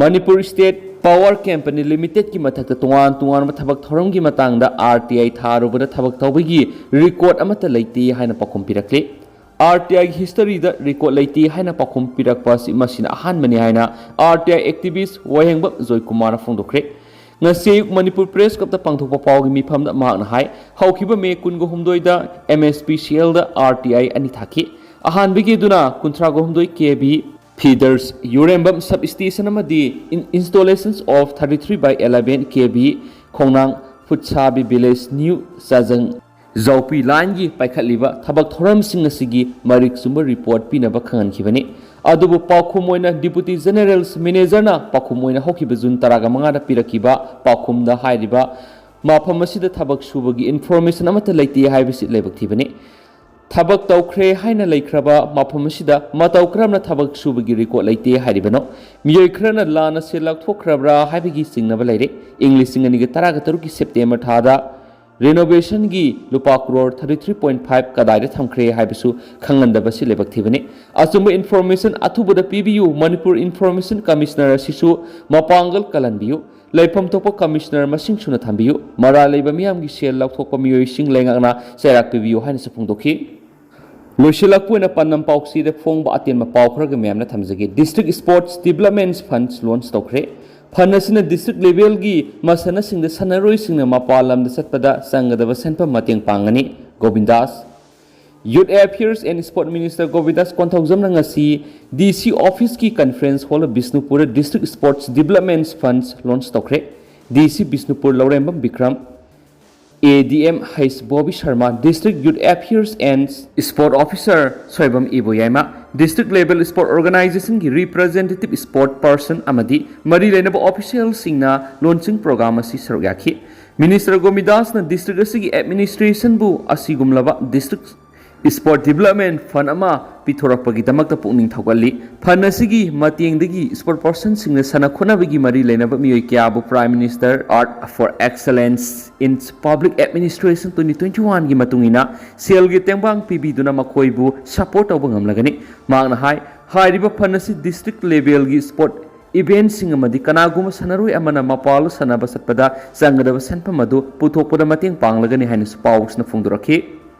Manipur state power company ꯂꯤꯃꯤꯇꯦꯗꯀꯤ ꯃꯊꯛꯇ ꯇꯣꯉꯥꯟ ꯇꯣꯉꯥꯟꯕ ꯊꯕꯛ ꯊꯧꯔꯝꯒꯤ ꯃꯇꯥꯡꯗ ꯑꯥꯔ ꯇꯤ ꯑꯥꯏ ꯊꯥꯔꯨꯕꯗ ꯊꯕꯛ ꯇꯧꯕꯒꯤ ꯔꯦꯀꯣꯔꯗ ꯑꯃꯠꯇ ꯂꯩꯇꯦ ꯍꯥꯏꯅ ꯄꯥꯎꯈꯨꯝ ꯄꯤꯔꯛꯂꯤ꯫ ꯑꯥꯔ ꯇꯤ ꯑꯥꯏꯒꯤ ꯍꯤꯁꯇꯔꯤꯗ ꯔꯦꯀꯣꯔꯗ ꯂꯩꯇꯦ ꯍꯥꯏꯅ ꯄꯥꯎꯈꯨꯝ ꯄꯤꯔꯛꯄ ꯑꯁꯤ ꯃꯁꯤꯅ ꯑꯍꯥꯟꯕꯅꯤ ꯍꯥꯏꯅ ꯑꯥꯔ ꯇꯤ ꯑꯥꯏ ꯑꯦꯛꯇꯤꯚꯤꯁ꯭ꯠ ꯋꯥꯍꯦꯡꯕꯝ ꯖꯣꯏꯀꯨꯃꯥꯔꯅ ꯐꯣꯡꯗꯣꯛꯈ꯭ꯔꯦ꯫ ꯉꯁꯤ ꯑꯌꯨꯛ ꯃꯅꯤꯄꯨꯔ ꯄ꯭ꯔꯦꯁ ꯀ꯭ꯂꯕꯇ ꯄꯥꯡꯊꯣꯛꯄ ꯄꯥꯎꯒꯤ ꯃꯤꯐꯝꯗ ꯃꯍꯥꯛꯅ ꯍꯥꯏ, ꯍꯧꯈꯤꯕ ꯃꯦ ꯀꯨꯟꯒ ꯍꯨꯝꯗꯣꯏꯗ ꯑꯦꯝ ꯑꯦꯁ ꯄꯤ ꯁꯤ ꯑꯦꯜꯗ ꯑꯥꯔ ꯇꯤ ꯑꯥꯏ ꯑꯅꯤ ꯊꯥꯈꯤ꯫ ꯑꯍꯥꯟꯕꯒꯤ ꯑꯗꯨꯅ ꯀꯨꯟꯊ꯭ꯔꯥꯒ ꯍꯨꯝꯗꯣꯏ ꯀꯦ ꯚꯤ ꯐꯤꯗꯔꯁ, ꯌꯨꯔꯦꯝꯕꯝ ꯁꯕ ꯁ꯭ꯇꯦꯁꯟ ꯑꯃꯗꯤ in-, installations of thirty three by eleven K V ꯈꯣꯡꯅꯥꯡ ꯐꯨꯠꯁꯥꯕꯤ ꯚꯤꯂꯦꯖ, ꯅ꯭ꯌꯨ ꯆꯥꯖꯪ ꯖꯧꯄꯤ ꯂꯥꯏꯟꯒꯤ ꯄꯥꯏꯈꯠꯂꯤꯕ ꯊꯕꯛ ꯊꯧꯔꯝꯁꯤꯡ ꯑꯁꯤꯒꯤ ꯃꯔꯤꯛ ꯆꯨꯝꯕ ꯔꯤꯄꯣꯔꯠ ꯄꯤꯅꯕ ꯈꯪꯍꯟꯈꯤꯕꯅꯤ꯫ ꯑꯗꯨꯕꯨ ꯄꯥꯎꯈꯨꯝ ꯑꯣꯏꯅ ꯗꯤꯄꯨꯇꯤ ꯖꯦꯅꯦꯔꯦꯜꯁ ꯃꯦꯅꯦꯖꯔꯅ ꯄꯥꯎꯈꯨꯝ ꯑꯣꯏꯅ ꯍꯧꯈꯤꯕ ꯖꯨꯟ ꯇꯔꯥꯒ ꯃꯉꯥꯗ ꯄꯤꯔꯛꯈꯤꯕ ꯄꯥꯎꯈꯨꯝꯗ ꯍꯥꯏꯔꯤꯕ ꯃꯐꯝ ꯑꯁꯤꯗ ꯊꯕꯛ ꯁꯨꯕꯒꯤ ꯏꯟꯐꯣꯔꯃꯦꯁꯟ ꯑꯃꯠꯇ ꯂꯩꯇꯦ ꯍꯥꯏꯕꯁꯤ ꯂꯥꯏꯕꯛ ꯊꯤꯕꯅꯤ꯫ ꯊꯕꯛ ꯇꯧꯈ꯭ꯔꯦ ꯍꯥꯏꯅ ꯂꯩꯈ꯭ꯔꯕ ꯃꯐꯝ ꯑꯁꯤꯗ ꯃꯇꯧ ꯀꯔꯝꯅ ꯊꯕꯛ ꯁꯨꯕꯒꯤ ꯔꯦꯀꯣꯔꯗ ꯂꯩꯇꯦ ꯍꯥꯏꯔꯤꯕꯅꯣ? ꯃꯤꯑꯣꯏ ꯈꯔꯅ ꯂꯥꯟꯅ ꯁꯦꯜ ꯂꯧꯊꯣꯛꯈ꯭ꯔꯕ꯭ꯔꯥ ꯍꯥꯏꯕꯒꯤ ꯆꯤꯡꯅꯕ ꯂꯩꯔꯦ꯫ ꯏꯪ ꯂꯤꯁꯤꯡ ꯑꯅꯤꯒ ꯇꯔꯥꯒ ꯇꯔꯨꯛꯀꯤ ꯁꯦꯞꯇꯦꯝꯕꯔ ꯊꯥꯗ ꯔꯤꯅꯣꯚꯦꯁꯟꯒꯤ ꯂꯨꯄꯥ crore thirty three point five ꯀꯗꯥꯏꯗ ꯊꯝꯈ꯭ꯔꯦ ꯍꯥꯏꯕꯁꯨ ꯈꯪꯍꯟꯗꯕꯁꯤ ꯂꯥꯏꯕꯛ ꯊꯤꯕꯅꯤ꯫ ꯑꯆꯨꯝꯕ ꯏꯟꯐꯣꯔꯃꯦꯁꯟ ꯑꯊꯨꯕꯗ ꯄꯤꯕꯤꯌꯨ꯫ ꯃꯅꯤꯄꯨꯔ ꯏꯟꯐꯣꯔꯃꯦꯁꯟ ꯀꯃꯤꯁꯅꯔ ꯑꯁꯤꯁꯨ ꯃꯄꯥꯡꯒꯜ ꯀꯜꯍꯟꯕꯤꯌꯨ꯫ ꯂꯩꯐꯝ ꯊꯣꯛꯄ ꯀꯃꯤꯁꯅꯔ ꯃꯁꯤꯡ ꯁꯨꯅ ꯊꯝꯕꯤꯌꯨ꯫ ꯃꯔꯥꯜ ꯂꯩꯕ ꯃꯤꯌꯥꯝꯒꯤ ꯁꯦꯜ ꯂꯧꯊꯣꯛꯄ ꯃꯤꯑꯣꯏꯁꯤꯡ ꯂꯩꯉꯥꯛꯅ ꯆꯩꯔꯥꯛ ꯄꯤꯕꯤꯌꯨ ꯍꯥꯏꯅꯁꯨ ꯐꯣꯡꯗꯣꯛꯈꯤ꯫ ꯂꯣꯏꯁꯤꯜꯂꯛꯄ ꯑꯣꯏꯅ ꯄꯥꯟꯗꯝ ꯄꯥꯎꯆꯦꯗ ꯐꯣꯡꯕ ꯑꯇꯦꯟꯕ ꯄꯥꯎ ꯈꯔꯒ ꯃꯌꯥꯝꯅ ꯊꯝꯖꯒꯦ꯫ District Sports Development Funds launch ꯇꯧꯈ꯭ꯔꯦ꯫ Fund ꯑꯁꯤꯅ district levelꯒꯤ ꯃꯁꯥꯟꯅꯁꯤꯡꯗ ꯁꯥꯟꯅꯔꯣꯏꯁꯤꯡꯅ ꯃꯄꯥꯟ ꯂꯝꯗ ꯆꯠꯄꯗ ꯆꯪꯒꯗꯕ ꯁꯦꯟꯐꯝ ꯃꯇꯦꯡ ꯄꯥꯡꯒꯅꯤ꯫ ꯒꯣꯕꯤꯟꯗꯥꯁ꯫ Youth Affairs and Sport Minister ꯒꯣꯕꯤꯟꯗꯥꯁ ꯀꯣꯟꯊꯧꯖꯝꯅ ꯉꯁꯤ DC officeꯀꯤ conference hall ꯕꯤꯁꯅꯨꯄꯨꯔꯗ District Sports Development Funds launch ꯇꯧꯈ꯭ꯔꯦ꯫ DC Bishnupur Laurembam Bikram, ADM H Bobby Sharma, District Youth Affairs and Sport Officer Soibam Iboyaima, district level sport organizationꯒꯤ representative sport person ꯑꯃꯗꯤ ꯃꯔꯤ ꯂꯩꯅꯕ officialꯁꯤꯡꯅ launching program ꯑꯁꯤ ꯁꯔꯨꯛ ꯌꯥꯈꯤ꯫ Minister ꯒꯣꯕꯤꯟꯗꯥꯁꯅ district ꯑꯁꯤꯒꯤ administrationꯕꯨ ꯑꯁꯤꯒꯨꯝꯂꯕ district sport development fund ꯑꯃ ꯄꯤꯊꯣꯔꯛꯄꯒꯤꯗꯃꯛꯇ ꯄꯨꯛꯅꯤꯡ ꯊꯧꯒꯠꯂꯤ꯫ Fund ꯑꯁꯤꯒꯤ ꯃꯇꯦꯡꯗꯒꯤ sport personꯁꯤꯡꯅ ꯁꯥꯟꯅ ꯈꯣꯠꯅꯕꯒꯤ ꯃꯔꯤ ꯂꯩꯅꯕ ꯃꯤꯑꯣꯏ ꯀꯌꯥꯕꯨ Prime Minister Art for Excellence in Public Administration twenty twenty-oneꯒꯤ ꯃꯇꯨꯡ ꯏꯟꯅ ꯁꯦꯜꯒꯤ ꯇꯦꯡꯕꯥꯡ ꯄꯤꯕꯤꯗꯨꯅ ꯃꯈꯣꯏꯕꯨ support ꯇꯧꯕ ꯉꯝꯂꯒꯅꯤ꯫ ꯃꯍꯥꯛꯅ ꯍꯥꯏ, ꯍꯥꯏꯔꯤꯕ fund ꯑꯁꯤ district levelꯒꯤ sport eventꯁꯤꯡ ꯑꯃꯗꯤ ꯀꯅꯥꯒꯨꯝꯕ ꯁꯥꯟꯅꯔꯣꯏ ꯑꯃꯅ ꯃꯄꯥꯟꯗ ꯁꯥꯟꯅꯕ ꯆꯠꯄꯗ ꯆꯪꯒꯗꯕ ꯁꯦꯟꯐꯝ ꯑꯗꯨ ꯄꯨꯊꯣꯛꯄꯗ ꯃꯇꯦꯡ ꯄꯥꯡꯂꯒꯅꯤ ꯍꯥꯏꯅꯁꯨ ꯄꯥꯎꯁꯤꯅ ꯐꯣꯡꯗꯣꯔꯛꯈꯤ꯫